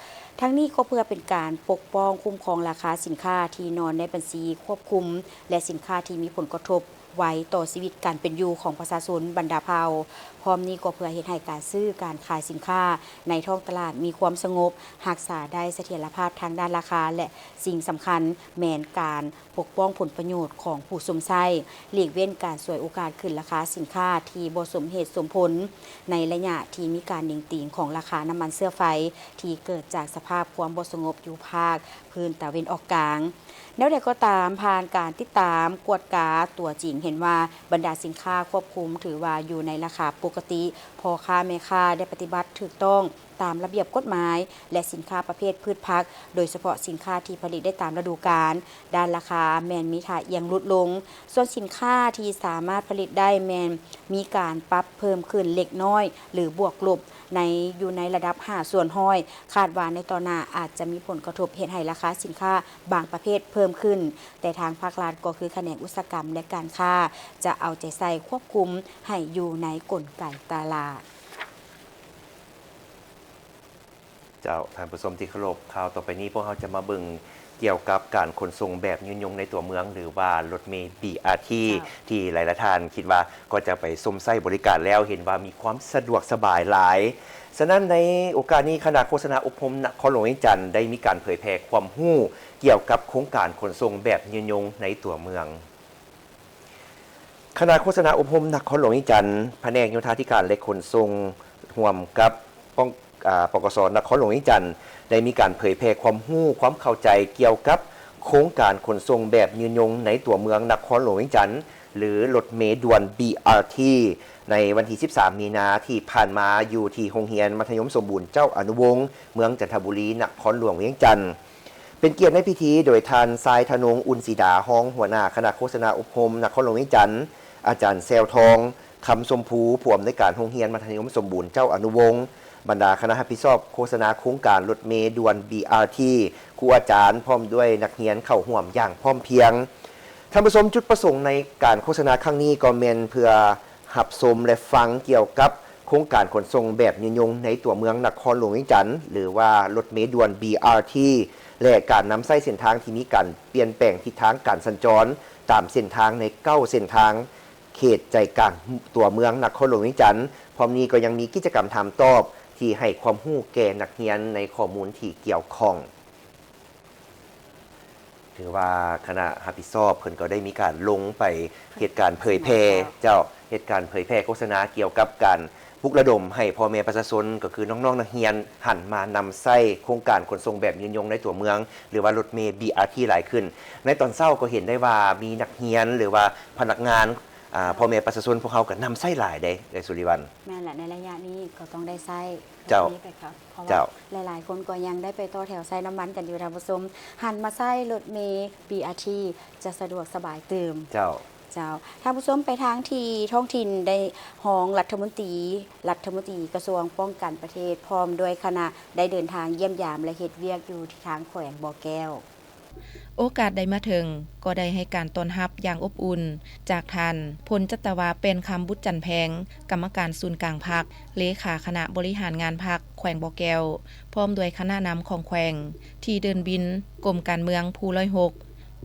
ທັງນີ້ກໍເພື່ອເປັນການປົກປ້ອງຄຸ້ມຄອງລາຄາສິນຄ້າທີ່ນອນໃນບັນຊີຄວບຄຸມ ແລະ ສິນຄ້າທີ່ມີຜົນກະທົບ ໄວຕໍ່ຊີວິດການເປັນຢູ່ຂອງປະຊາຊົນບັນດາເຜົ່າ. ພ້ອມນີ້ກໍເພື່ອເຮັດໃຫ້ການຊື້ການຂາຍສິນຄ້າໃນທ້ອງຕະຫຼາດມີຄວາມສະຫງົບ, ຮັກສາໄດ້ສະຖຽນລະພາບທາງດ້ານລາຄາ ແລະ ສິ່ງສຳຄັນແມ່ນການປົກປ້ອງຜົນປະໂຫຍດຂອງຜູ້ຊົມໃຊ້, ຫຼີກເວັ້ນການສວຍໂອກາດຂຶ້ນລາຄາສິນຄ້າທີ່ບໍ່ສົມເຫດສົມຜົນ ໃນໄລຍະທີ່ມີການເໜັງຕີງຂອງລາຄານ້ຳມັນເຊື້ອໄຟ ທີ່ເກີດຈາກສະພາບຄວາມບໍ່ສະຫງົບຢູ່ພາກພື້ນຕາເວັນອອກກາງ. ແນວໃດກໍຕາມ, ຜ່ານການຕິດຕາມກວດກາຕົວຈິງເຫັນວ່າ ບັນດາສິນຄ້າຄວບຄຸມຖືວ່າຢູ່ໃນລາຄາປົກກະຕິ, ພໍ່ຄ້າແມ່ຄ້າໄດ້ປະຕິບັດຖືກຕ້ອງຕາມລະບຽບກົດໝາຍ ແລະ ສິນຄ້າປະເພດພືດຜັກ, ໂດຍສະເພາະສິນຄ້າທີ່ຜະລິດໄດ້ຕາມລະດູການ, ດ້ານລາຄາແມ່ນມີທ່າອ່ຽງຫຼຸດລົງ. ສ່ວນສິນຄ້າທີ່ສາມາດຜະລິດໄດ້ແມ່ນມີການປັບເພີ່ມຂຶ້ນເລັກນ້ອຍ ຫຼື ບວກລົບ ໃນ ຢູ່ໃນລະດັບຫ້າສ່ວນຮ້ອຍ, ຄາດວ່າໃນຕໍ່ໜ້າອາດຈະມີຜົນກະທົບເຮັດໃຫ້ລາຄາສິນຄ້າບາງປະເພດເພີ່ມຂຶ້ນ, ແຕ່ທາງພາກລັດ ກໍຄືຂະແໜງອຸດສາຫະກຳ ແລະ ການຄ້າ ຈະເອົາໃຈໃສ່ຄວບຄຸມໃຫ້ຢູ່ໃນກົນໄກຕະຫຼາດ. ເຈົ້າ, ທ່ານຜູ້ຊົມທີ່ເຄົາລົບ, ຂ່າວຕໍ່ໄປນີ້ພວກເຮົາຈະມາເບິ່ງ ກ່ຽວກັບການຂົນສົ່ງແບບຍືນຍົງໃນຕົວເມືອງ ຫຼືວ່າລົດເມ ບີອາທີ ເຈົ້າ ທີ່ຫຼາຍໆທ່ານຄິດວ່າກໍຈະໄປຊົມໃຊ້ບໍລິການແລ້ວ ເຫັນວ່າມີຄວາມສະດວກສະບາຍຫຼາຍ. ສະນັ້ນໃນໂອກາດນີ້ ຄະນະໂຄສະນາອົບຮົມນະຄອນຫຼວງວຽງຈັນ ໄດ້ມີການເຜີຍແຜ່ຄວາມຮູ້ກ່ຽວກັບໂຄງການຂົນສົ່ງແບບຍືນຍົງໃນຕົວເມືອງ. ຄະນະໂຄສະນາອົບຮົມນະຄອນຫຼວງວຽງຈັນ ພະແນກໂຍທາທິການ ແລະ ຂົນສົ່ງ ຮ່ວມກັບ ປ ອາ ປກສ ນະຄອນຫຼວງວຽງຈັນ ໄດ້ມີການເຜີຍແຜ່ຄວາມຮູ້, ຄວາມເຂົ້າໃຈກ່ຽວກັບໂຄງການຂົນສົ່ງແບບຍືນຍົງໃນຕົວເມືອງນະຄອນຫຼວງວຽງຈັນ ຫຼື ລົດເມດ່ວນ ບີອາທີ ໃນວັນທີສິບສາມ ມີນາທີ່ຜ່ານມາ ຢູ່ທີ່ໂຮງຮຽນມັດທະຍົມສົມບູນເຈົ້າອະນຸວົງ ເມືອງຈັນທະບູລີ ນະຄອນຫຼວງວຽງຈັນ. ເປັນກຽດໃນພິທີໂດຍທ່ານ ຊາຍທະນົງ ອຸ່ນສີດາ ຮອງຫົວໜ້າຄະນະໂຄສະນາອົບຮົມນະຄອນຫຼວງວຽງຈັນ, ອາຈານ ແຊວທອງ ຄຳຊົມພູ ຜູ້ອຳນວຍການໂຮງຮຽນມັດທະຍົມສົມບູນເຈົ້າອະນຸວົງ, ບັນດາຄະນະຮັບຜິດຊອບໂຄສະນາໂຄງການລົດເມດ່ວນ ບີອາທີ, ຄູອາຈານ ພ້ອມດ້ວຍນັກຮຽນເຂົ້າຮ່ວມຢ່າງພ້ອມພຽງ. ທ່ານຜູ້ຊົມ, ຈຸດປະສົງໃນການໂຄສະນາຄັ້ງນີ້ກໍແມ່ນເພື່ອ ຮັບຊົມ ແລະ ຟັງກ່ຽວກັບໂຄງການຂົນສົ່ງແບບຍືນຍົງໃນຕົວເມືອງນະຄອນຫຼວງວຽງຈັນ ຫຼືວ່າລົດເມດ່ວນ ບີອາທີ ແລະ ການນຳໃຊ້ເສັ້ນທາງທີ່ມີການປ່ຽນແປງທິດທາງການສັນຈອນຕາມເສັ້ນທາງໃນເກົ້າເສັ້ນທາງ ເຂດໃຈກາງຕົວເມືອງນະຄອນຫຼວງວຽງຈັນ. ພ້ອມນີ້ກໍຍັງມີກິດຈະກຳຖາມຕອບທີ່ໃຫ້ຄວາມຮູ້ແກ່ນັກຮຽນໃນຂໍ້ມູນທີ່ກ່ຽວຂ້ອງ. ຖືວ່າຄະນະຮັບຜິດຊອບເພິ່ນກໍໄດ້ມີການລົງໄປເຮັດການເຜີຍແຜ່ ເຈົ້າ ເຮັດການເຜີຍແຜ່ໂຄສະນາກ່ຽວກັບການປຸກລະດົມໃຫ້ພໍ່ແມ່ປະຊາຊົນ ກໍຄືນ້ອງໆນັກຮຽນ ຫັນມານຳໃຊ້ໂຄງການຂົນສົ່ງແບບຍືນຍົງໃນຕົວເມືອງ ຫຼືວ່າລົດເມ ບີອາທີ ຫຼາຍຂຶ້ນ. ໃນຕອນເຊົ້າກໍເຫັນໄດ້ວ່າມີນັກຮຽນ ຫຼືວ່າພະນັກງານ ອ່າ ພໍ່ແມ່ປະຊາຊົນພວກເຮົາກໍນຳໃຊ້ຫຼາຍເດ້ ເອື້ອຍສຸລິວັນ. ແມ່ນແຫຼະ, ໃນໄລຍະນີ້ກໍຕ້ອງໄດ້ໃຊ້ ເຈົ້າ ແບບນີ້ໄປ ເພາະວ່າ ເຈົ້າ ຫຼາຍໆຄົນກໍຍັງໄດ້ໄປຕໍ່ແຖວໃຊ້ນ້ຳມັນກັນຢູ່ ທ່ານຜູ້ຊົມ. ຫັນມາໃຊ້ລົດເມ ບີອາທີ ຈະສະດວກສະບາຍຕື່ມ. ເຈົ້າ ເຈົ້າ. ທ່ານຜູ້ຊົມ, ໄປທາງທີ່ທ້ອງຖິ່ນໄດ້, ຮອງລັດຖະມົນຕີ ລັດຖະມົນຕີກະຊວງປ້ອງກັນປະເທດ ພ້ອມດ້ວຍຄະນະ ໄດ້ເດີນທາງຢ້ຽມຢາມ ແລະ ເຮັດວຽກຢູ່ທີ່ທາງແຂວງບໍ່ແກ້ວ. ໂອກາດໄດ້ມາເຖິງ ກໍໄດ້ໃຫ້ການຕ້ອນຮັບຢ່າງອົບອຸ່ນຈາກທ່ານ ພົນຈັດຕະວາ ແປ້ນຄຳ ບຸດຈັນແພງ ກຳມະການສູນກາງພັກ, ເລຂາຄະນະບໍລິຫານງານພັກແຂວງບໍ່ແກ້ວ ພ້ອມດ້ວຍຄະນະນຳຂອງແຂວງ ທີ່ເດີ່ນບິນ ກົມການເມືອງ ພູຮ້ອຍຫົກ.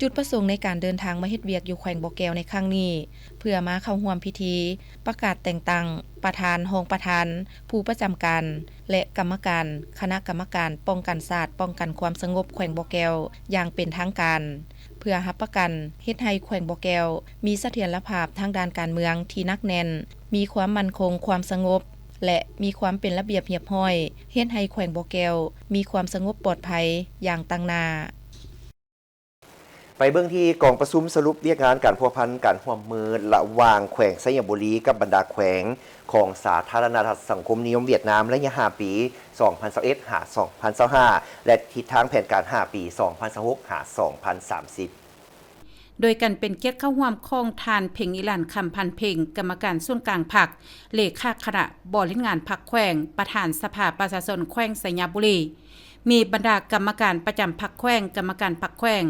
ຈຸດປະສົງໃນການເດີນທາງມາເຮັດວຽກຢູ່ແຂວງບໍ່ແກ້ວໃນຄັ້ງນີ້ ເພື່ອມາເຂົ້າຮ່ວມພິທີປະກາດແຕ່ງຕັ້ງປະທານ, ຮອງປະທານ, ຜູ້ປະຈຳການ ແລະ ກຳມະການຄະນະກຳມະການປ້ອງກັນຊາດ, ປ້ອງກັນຄວາມສະຫງົບແຂວງບໍ່ແກ້ວຢ່າງເປັນທາງການ, ເພື່ອຮັບປະກັນເຮັດໃຫ້ແຂວງບໍ່ແກ້ວມີສະຖຽນລະພາບທາງດ້ານການເມືອງທີ່ໜັກແໜ້ນ, ມີຄວາມໝັ້ນຄົງ, ຄວາມສະຫງົບ ແລະ ມີຄວາມເປັນລະບຽບຮຽບຮ້ອຍ, ເຮັດໃຫ້ແຂວງບໍ່ແກ້ວມີຄວາມສະຫງົບປອດໄພຢ່າງຕັ້ງໜ້າ. ໄປເບິ່ງທີ່ກອງປະຊຸມສະຫຼຸບວຽກງານການພົວພັນການຮ່ວມມືລະຫວ່າງແຂວງໄຊຍະບູລີກັບບັນດາແຂວງຂອງສາທາລະນະລັດສັງຄົມນິຍົມຫວຽດນາມ ໄລຍະຫ້າປີ ສອງພັນຊາວເອັດ ຫາ ສອງພັນຊາວຫ້າ ແລະ ທິດທາງແຜນການຫ້າປີ ສອງພັນຊາວຫົກ ຫາ ສອງພັນສາມສິບ. ໂດຍການເປັນກຽດເຂົ້າຮ່ວມຂອງທ່ານ ເພັງ ອີລານ ຄຳພັນເພັງ ກຳມະການສູນກາງພັກ, ເລຂາຄະນະບໍລິຫານງານພັກແຂວງ, ປະທານສະພາປະຊາຊົນແຂວງໄຊຍະບູລີ, ມີບັນດາກຳມະການປະຈຳພັກແຂວງ, ກຳມະການພັກແຂວງ,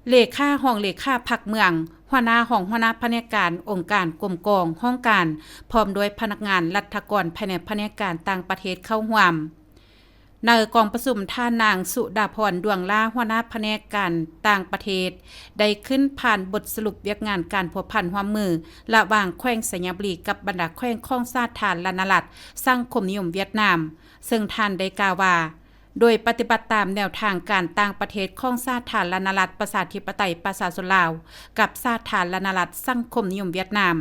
ເລຂາ, ຮອງເລຂາພັກເມືອງ, ຫົວໜ້າຫ້ອງ, ຫົວໜ້າພະແນກການ, ອົງການ, ກົມກອງ, ຫ້ອງການ, ພ້ອມດ້ວຍພະນັກງານລັດຖະກອນພາຍໃນພະແນກການຕ່າງປະເທດເຂົ້າຮ່ວມ. ໃນກອງປະຊຸມ, ທ່ານນາງ ສຸດາພອນ ດວງຫຼ້າ, ຫົວໜ້າພະແນກການຕ່າງປະເທດ ໄດ້ຂຶ້ນຜ່ານບົດສະຫຼຸບວຽກງານການພົວພັນຮ່ວມມືລະຫວ່າງແຂວງໄຊຍະບູລີກັບບັນດາແຂວງຂອງສາທາລະນະລັດສັງຄົມນິຍົມຫວຽດນາມ, ເຊິ່ງທ່ານໄດ້ກ່າວວ່າ ໂດຍປະຕິບັດຕາມແນວທາງການຕ່າງປະເທດຂອງສາທາລະນະລັດປະຊາທິປະໄຕປະຊາຊົນລາວ ກັບສາທາລະນະລັດສັງຄົມນິຍົມຫວຽດນາມ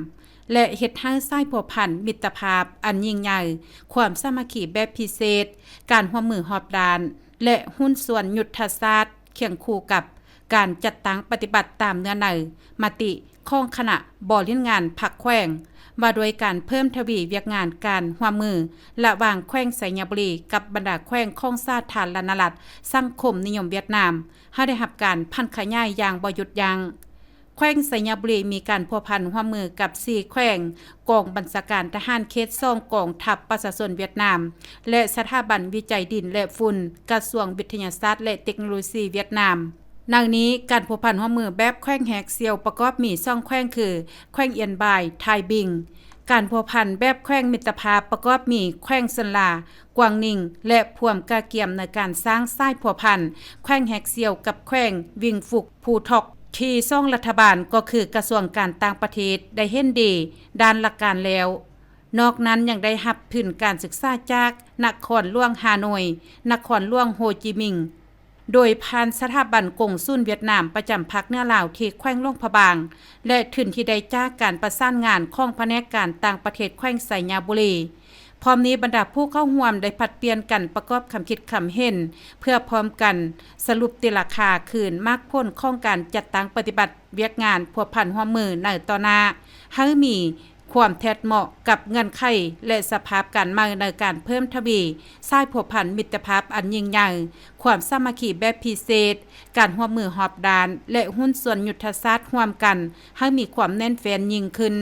ແລະ ເຮັດໃຫ້ສາຍພົວພັນມິດຕະພາບອັນຍິ່ງໃຫຍ່, ຄວາມສາມັກຄີແບບພິເສດ, ການຮ່ວມມືຮອບດ້ານ ແລະ ຫຸ້ນສ່ວນຍຸດທະສາດ ຄຽງຄູ່ກັບການຈັດຕັ້ງປະຕິບັດຕາມເນື້ອໃນມະຕິຂອງຄະນະບໍລິຫານງານພັກແຂວງ ວ່າດ້ວຍການເພີ່ມທະວີວຽກງານການຮ່ວມມືລະຫວ່າງແຂວງໄຊຍະບູລີກັບບັນດາແຂວງຂອງສາທາລະນະລັດສັງຄົມນິຍົມຫວຽດນາມ ໃຫ້ໄດ້ຮັບການຜັນຂະຫຍາຍຢ່າງບໍ່ຢຸດຢັ້ງ. ແຂວງໄຊຍະບູລີມີການພົວພັນຮ່ວມມືກັບສີ່ແຂວງ, ກອງບັນຊາການທະຫານເຂດສອງ ກອງທັບປະຊາຊົນຫວຽດນາມ ແລະ ສະຖາບັນວິໄຈດິນ ແລະ ຝຸ່ນ, ກະຊວງວິທະຍາສາດ ແລະ ເຕັກໂນໂລຊີຫວຽດນາມ. ໃນນີ້, ການພົວພັນຮ່ວມມືແບບແຂວງແຮກສ່ຽວປະກອບມີສອງແຂວງຄື ແຂວງອຽນບາຍ, ຖ່າຍບິງ. ການພົວພັນແບບແຂວງມິດຕະພາບປະກອບມີແຂວງເຊິນລາ, ກວາງນິງ ແລະ ພວມກະກຽມໃນການສ້າງສາຍພົວພັນແຂວງແຮກສ່ຽວກັບແຂວງວິງຟຸກ ພູທອກ ທີ່ສອງລັດຖະບານກໍຄືກະຊວງການຕ່າງປະເທດໄດ້ເຫັນດີດ້ານຫຼັກການແລ້ວ. ນອກນັ້ນຍັງໄດ້ຮັບທຶນການສຶກສາຈາກນະຄອນຫຼວງຮ່າໂນຍ, ນະຄອນຫຼວງໂຮຈິມິງ ໂດຍຜ່ານສະຖາບັນກົງສູນຫວຽດນາມປະຈຳພາກເໜືອລາວທີ່ແຂວງຫຼວງພະບາງ ແລະ ທຶນທີ່ໄດ້ຈາກການປະສານງານຂອງພະແນກການຕ່າງປະເທດແຂວງໄຊຍະບູລີ. ພ້ອມນີ້ບັນດາຜູ້ເຂົ້າຮ່ວມໄດ້ຜັດປ່ຽນກັນປະກອບຄຳຄິດຄຳເຫັນ ເພື່ອພ້ອມກັນສະຫຼຸບຕີລາຄາຄືນໝາກຜົນຂອງການຈັດຕັ້ງປະຕິບັດວຽກງານພົວພັນຮ່ວມມືໃນຕໍ່ໜ້າ ໃຫ້ມີຄວາມແທດເໝາະກັບເງື່ອນໄຂ ແລະ ສະພາບການໃໝ່ໃນການເພີ່ມທະວີສາຍພົວພັນມິດຕະພາບອັນຍິ່ງໃຫຍ່, ຄວາມສາມັກຄີແບບພິເສດ, ການຮ່ວມມືຮອບດ້ານ ແລະ ຫຸ້ນສ່ວນຍຸດທະສາດຮ່ວມກັນໃຫ້ມີຄວາມແໜ້ນແຟ້ນຍິ່ງຂຶ້ນ.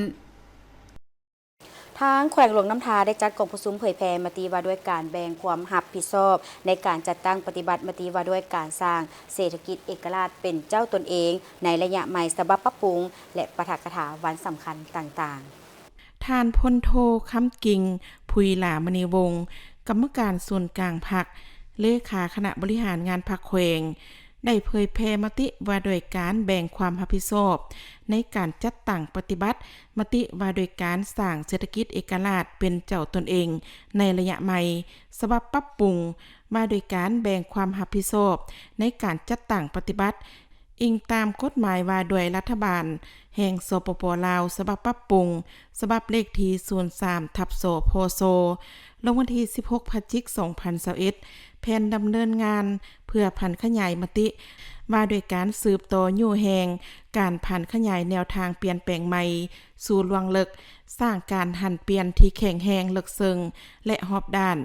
ທາງແຂວງຫຼວງນ້ຳທາໄດ້ຈັດກອງປະຊຸມເຜີຍແຜ່ມະຕິວ່າດ້ວຍການແບ່ງຄວາມຮັບຜິດຊອບໃນການຈັດຕັ້ງປະຕິບັດມະຕິວ່າດ້ວຍການສ້າງເສດຖະກິດເອກະລາດເປັນເຈົ້າຕົນເອງໃນໄລຍະໃໝ່ ສະບັບປັບປຸງ ແລະ ປາຖະກະຖາວັນສຳຄັນຕ່າງໆ. ທ່ານ ພົນໂທ ຄຳກິ່ງ ຜຸຍຫຼາມະນີວົງ ກຳມະການສູນກາງພັກ, ເລຂາຄະນະບໍລິຫານງານພັກແຂວງ ໄດ້ເຜີຍແຜ່ມະຕິວ່າດ້ວຍການແບ່ງຄວາມຮັບຜິດຊອບໃນການຈັດຕັ້ງປະຕິບັດມະຕິວ່າດ້ວຍການສ້າງເສດຖະກິດເອກະລາດເປັນເຈົ້າຕົນເອງໃນໄລຍະໃໝ່ ສະບັບປັບປຸງ ວ່າດ້ວຍການແບ່ງຄວາມຮັບຜິດຊອບໃນການຈັດຕັ້ງປະຕິບັດ ອີງຕາມກົດໝາຍວ່າດ້ວຍລັດຖະບານແຫ່ງ ສປປ ລາວ ສະບັບປັບປຸງ ສະບັບເລກທີ ສູນສາມ ທັບ ສພຊ ລົງວັນທີ ສິບຫົກ ພະຈິກ ສອງພັນຊາວເອັດ ແຜນດຳເນີນງານເພື່ອຜັນຂະຫຍາຍມະຕິ ວ່າດ້ວຍການສືບຕໍ່ຍູ້ແຮງການຜັນຂະຫຍາຍແນວທາງປ່ຽນແປງໃໝ່ສູ່ລວງເລິກ, ສ້າງການຫັນປ່ຽນທີ່ແຂງແຮງເລິກເຊິ່ງ ແລະ ຮອບດ້ານ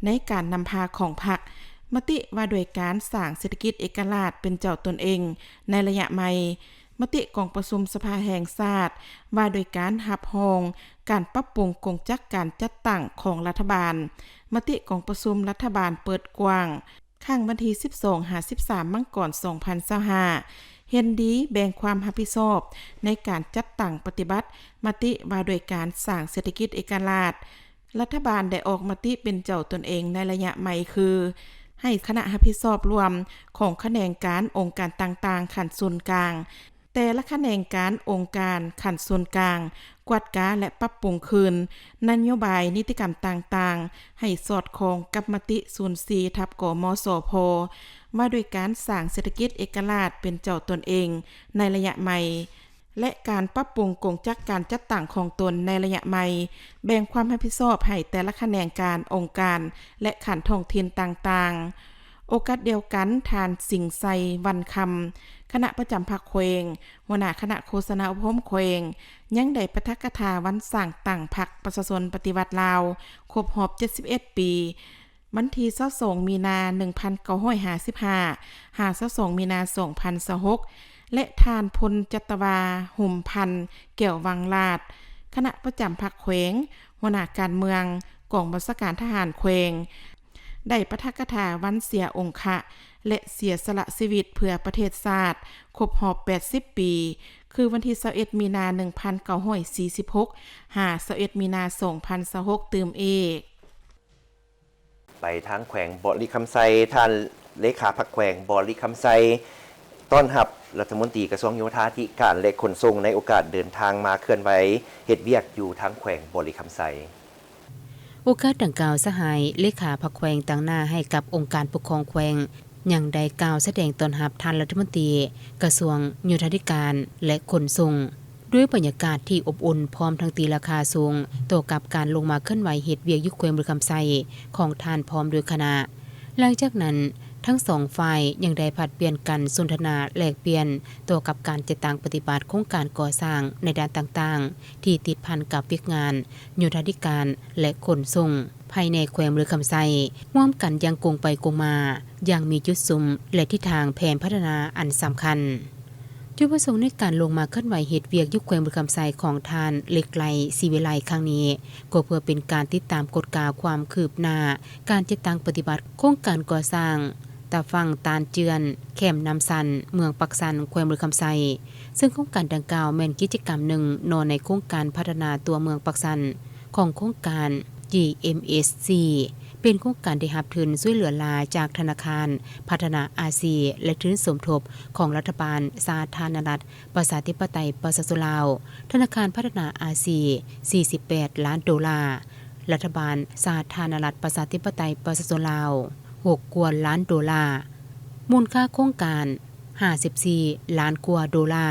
ໃນການນຳພາຂອງພັກ, ມະຕິວ່າດ້ວຍການສ້າງເສດຖະກິດເອກະລາດເປັນເຈົ້າຕົນເອງໃນໄລຍະໃໝ່, ມະຕິກອງປະຊຸມສະພາແຫ່ງຊາດ ວ່າດ້ວຍການຮັບຮອງການປັບປຸງກົງຈັກການຈັດຕັ້ງຂອງລັດຖະບານ, ມະຕິກອງປະຊຸມລັດຖະບານເປີດກວ້າງ ຄັ້ງວັນທີ ສິບສອງ ຫາ ສິບສາມ ມັງກອນ ສອງພັນຊາວຫ້າ ເຫັນດີແບ່ງຄວາມຮັບຜິດຊອບໃນການຈັດຕັ້ງປະຕິບັດມະຕິວ່າດ້ວຍການສ້າງເສດຖະກິດເອກະລາດ. ລັດຖະບານໄດ້ອອກມະຕິເປັນເຈົ້າຕົນເອງໃນໄລຍະໃໝ່ຄື ໃຫ້ຄະນະຮັບຜິດຊອບລວມຂອງຂະແໜງການອົງການຕ່າງໆຂັ້ນສູນກາງ, ແຕ່ລະຂະແໜງການອົງການຂັ້ນສູນກາງ ກວດກາ ແລະ ປັບປຸງຄືນນະໂຍບາຍນິຕິກຳຕ່າງໆ ໃຫ້ສອດຄ່ອງກັບມະຕິ ສູນສີ່ ທັບ ກມສພ ວ່າດ້ວຍການສ້າງເສດຖະກິດເອກະລາດເປັນເຈົ້າຕົນເອງໃນໄລຍະໃໝ່ ແລະ ການປັບປຸງກົງຈັກການຈັດຕັ້ງຂອງຕົນໃນໄລຍະໃໝ່, ແບ່ງຄວາມຮັບຜິດຊອບໃຫ້ແຕ່ລະຂະແໜງການ, ອົງການ ແລະ ຂັ້ນທ້ອງຖິ່ນຕ່າງໆ. ໂອກາດດຽວກັນ, ທ່ານ ສິງໄຊ ວັນຄຳ ຄະນະປະຈຳພັກແຂວງ, ຫົວໜ້າຄະນະໂຄສະນາອົບຮົມແຂວງ ຍັງໄດ້ປາຖະກະຖາວັນສ້າງຕັ້ງພັກປະຊາຊົນປະຕິວັດລາວ ຄົບຮອບເຈັດສິບເອັດປີ ວັນທີຊາວສອງ ມີນາ ໜຶ່ງພັນເກົ້າຮ້ອຍຫ້າສິບຫ້າ ຫາ ຊາວສອງ ມີນາ ສອງພັນຊາວຫົກ ແລະ ທ່ານ ພົນຈັດຕະວາ ຫົມພັນ ແກ້ວວັງລາດ ຄະນະປະຈຳພັກແຂວງ, ຫົວໜ້າການເມືອງ, ກອງບັນຊາການທະຫານແຂວງ ໄດ້ປາຖະກະຖາວັນເສຍອົງຄະ ແລະ ເສຍສະຫຼະຊີວິດເພື່ອປະເທດຊາດ ຄົບຮອບແປດສິບປີ ຄືວັນທີຊາວເອັດ ມີນາ ໜຶ່ງພັນເກົ້າຮ້ອຍສີ່ສິບຫົກ ຫາ ຊາວເອັດ ມີນາ ສອງພັນຊາວຫົກ ຕື່ມອີກ. ໄປທາງແຂວງບໍລິຄຳໄຊ, ທ່ານເລຂາພັກແຂວງບໍລິຄຳໄຊ ຕ້ອນຮັບລັດຖະມົນຕີກະຊວງໂຍທາທິການ ແລະ ຂົນສົ່ງ ໃນໂອກາດເດີນທາງມາເຄື່ອນໄຫວເຮັດວຽກຢູ່ທາງແຂວງບໍລິຄຳໄຊ. ໂອກາດດັ່ງກ່າວ, ສະຫາຍເລຂາພັກແຂວງຕາງໜ້າໃຫ້ກັບອົງການປົກຄອງແຂວງ ຍັງໄດ້ກ່າວສະແດງຕ້ອນຮັບທ່ານລັດຖະມົນຕີກະຊວງໂຍທາທິການ ແລະ ຂົນສົ່ງ ດ້ວຍບັນຍາກາດທີ່ອົບອຸ່ນ ພ້ອມທັງຕີລາຄາສູງຕໍ່ກັບການລົງມາເຄື່ອນໄຫວເຮັດວຽກຢູ່ແຂວງບໍລິຄຳໄຊຂອງທ່ານພ້ອມດ້ວຍຄະນະ. ຫຼັງຈາກນັ້ນ, ທັງສອງຝ່າຍຍັງໄດ້ຜັດປ່ຽນກັນສົນທະນາແລກປ່ຽນຕໍ່ກັບການຈັດຕັ້ງປະຕິບັດໂຄງການກໍ່ສ້າງໃນດ້ານຕ່າງໆ ທີ່ຕິດພັນກັບວຽກງານໂຍທາທິການ ແລະ ຂົນສົ່ງ ພາຍໃນແຂວງບໍລິຄຳໄຊ ຮ່ວມກັນຢ່າງກົງໄປກົງມາ ຢ່າງມີຈຸດສຸມ ແລະ ທິດທາງແຜນພັດທະນາອັນສຳຄັນ. ຈຸດປະສົງໃນການລົງມາເຄື່ອນໄຫວເຮັດວຽກຢູ່ແຂວງບໍລິຄຳໄຊຂອງທ່ານ ເລັກໄລ ສີວິໄລ ຄັ້ງນີ້ ກໍເພື່ອເປັນການຕິດຕາມກວດກາຄວາມຄືບໜ້າການຈັດຕັ້ງປະຕິບັດໂຄງການກໍ່ສ້າງຕາຝັ່ງຕານເຈື່ອນ ແຄມນ້ຳຊັນ ເມືອງປາກຊັນ ແຂວງບໍລິຄຳໄຊ, ເຊິ່ງໂຄງການດັ່ງກ່າວແມ່ນກິດຈະກຳໜຶ່ງເນາະໃນໂຄງການພັດທະນາຕົວເມືອງປາກຊັນ ຂອງໂຄງການ ຈີເອັມເອສຊີ ເປັນໂຄງການໄດ້ຮັບທຶນຊ່ວຍເຫຼືອຫຼາຈາກທະນາຄານພັດທະນາອາຊີ ແລະ ທຶນສົມທົບຂອງລັດຖະບານສາທາລະນະລັດ ປະຊາທິປະໄຕປະຊາຊົນລາວ, ທະນາຄານພັດທະນາອາຊີ ສີ່ສິບແປດລ້ານໂດລາ, ລັດຖະບານສາທາລະນະລັດປະຊາທິປະໄຕປະຊາຊົນລາວ ຫົກກວ່າລ້ານໂດລາ, ມູນຄ່າໂຄງການ ຫ້າສິບສີ່ລ້ານກວ່າໂດລາ.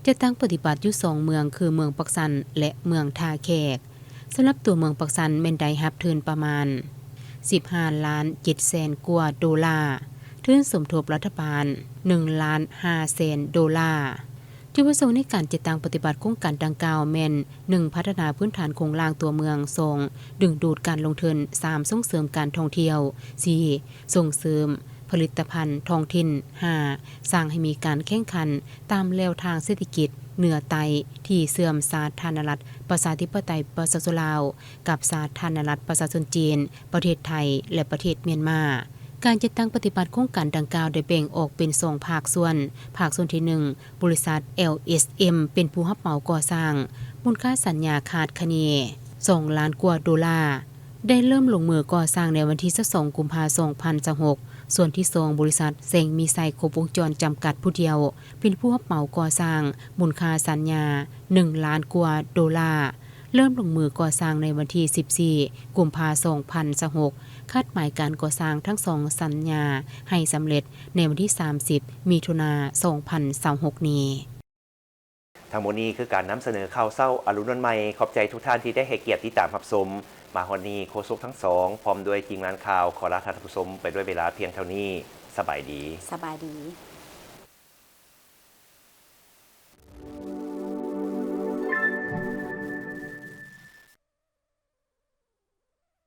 ຈັດຕັ້ງປະຕິບັດຢູ່ສອງເມືອງ ຄືເມືອງປາກຊັນ ແລະ ເມືອງທ່າແຂກ. ສຳລັບຕົວເມືອງປາກຊັນແມ່ນໄດ້ຮັບທຶນປະມານ ສິບຫ້າລ້ານເຈັດແສນກວ່າໂດລາ, ທຶນສົມທົບລັດຖະບານ ໜຶ່ງລ້ານຫ້າແສນໂດລາ. ຈຸດປະສົງໃນການຈັດຕັ້ງປະຕິບັດໂຄງການດັ່ງກ່າວແມ່ນ ໜຶ່ງ ພັດທະນາພື້ນຖານໂຄງລ່າງຕົວເມືອງ, ສອງ ດຶງດູດການລົງທຶນ, ສາມ ສົ່ງເສີມການທ່ອງທ່ຽວ, ສີ່ ສົ່ງເສີມ ຜະລິດຕະພັນທ້ອງຖິ່ນ, ຫ້າ ສ້າງໃຫ້ມີການແຂ່ງຂັນຕາມແລວທາງເສດຖະກິດເໜືອໃຕ້ ທີ່ເຊື່ອມສາທາລະນະລັດປະຊາທິປະໄຕປະຊາຊົນລາວ ກັບສາທາລະນະລັດປະຊາຊົນຈີນ, ປະເທດໄທ ແລະ ປະເທດມຽນມາ. ການຈັດຕັ້ງປະຕິບັດໂຄງການດັ່ງກ່າວໄດ້ແບ່ງອອກເປັນສອງພາກສ່ວນ. ພາກສ່ວນທີໜຶ່ງ ບໍລິສັດ ແອລເອສເອັມ ເປັນຜູ້ຮັບເໝົາກໍ່ສ້າງ, ມູນຄ່າສັນຍາຄາດຄະເນ ສອງລ້ານກວ່າໂດລາ. ໄດ້ເລີ່ມລົງມືກໍ່ສ້າງໃນວັນທີຊາວສອງ ກຸມພາ ສອງພັນຊາວຫົກ. ສ່ວນທີສອງ ບໍລິສັດ ແສງມີໄຊ ຄົບວົງຈອນ ຈຳກັດຜູ້ດຽວ ເປັນຜູ້ຮັບເໝົາກໍ່ສ້າງ, ມູນຄ່າສັນຍາ ໜຶ່ງລ້ານກວ່າໂດລາ, ເລີ່ມລົງມືກໍ່ສ້າງໃນວັນທີສິບສີ່ ກຸມພາ ສອງພັນຊາວຫົກ. ຄາດໝາຍການກໍ່ສ້າງທັງສອງສັນຍາໃຫ້ສຳເລັດໃນວັນທີສາມສິບ ມິຖຸນາ ສອງພັນຊາວຫົກນີ້. ທັງໝົດນີ້ຄືການນຳສະເໜີຂ່າວເຊົ້າອາລຸນວັນໃໝ່. ຂອບໃຈທຸກທ່ານທີ່ໄດ້ໃຫ້ກຽດຕິດຕາມຮັບຊົມ. ມາຮອດນີ້ ໂຄສົກທັງສອງ ພ້ອມດ້ວຍທີມງານຂ່າວ ຂໍລາທ່ານຜູ້ຊົມໄປດ້ວຍເວລາພຽງເທົ່ານີ້. ສະບາຍດີ. ສະບາຍດີ.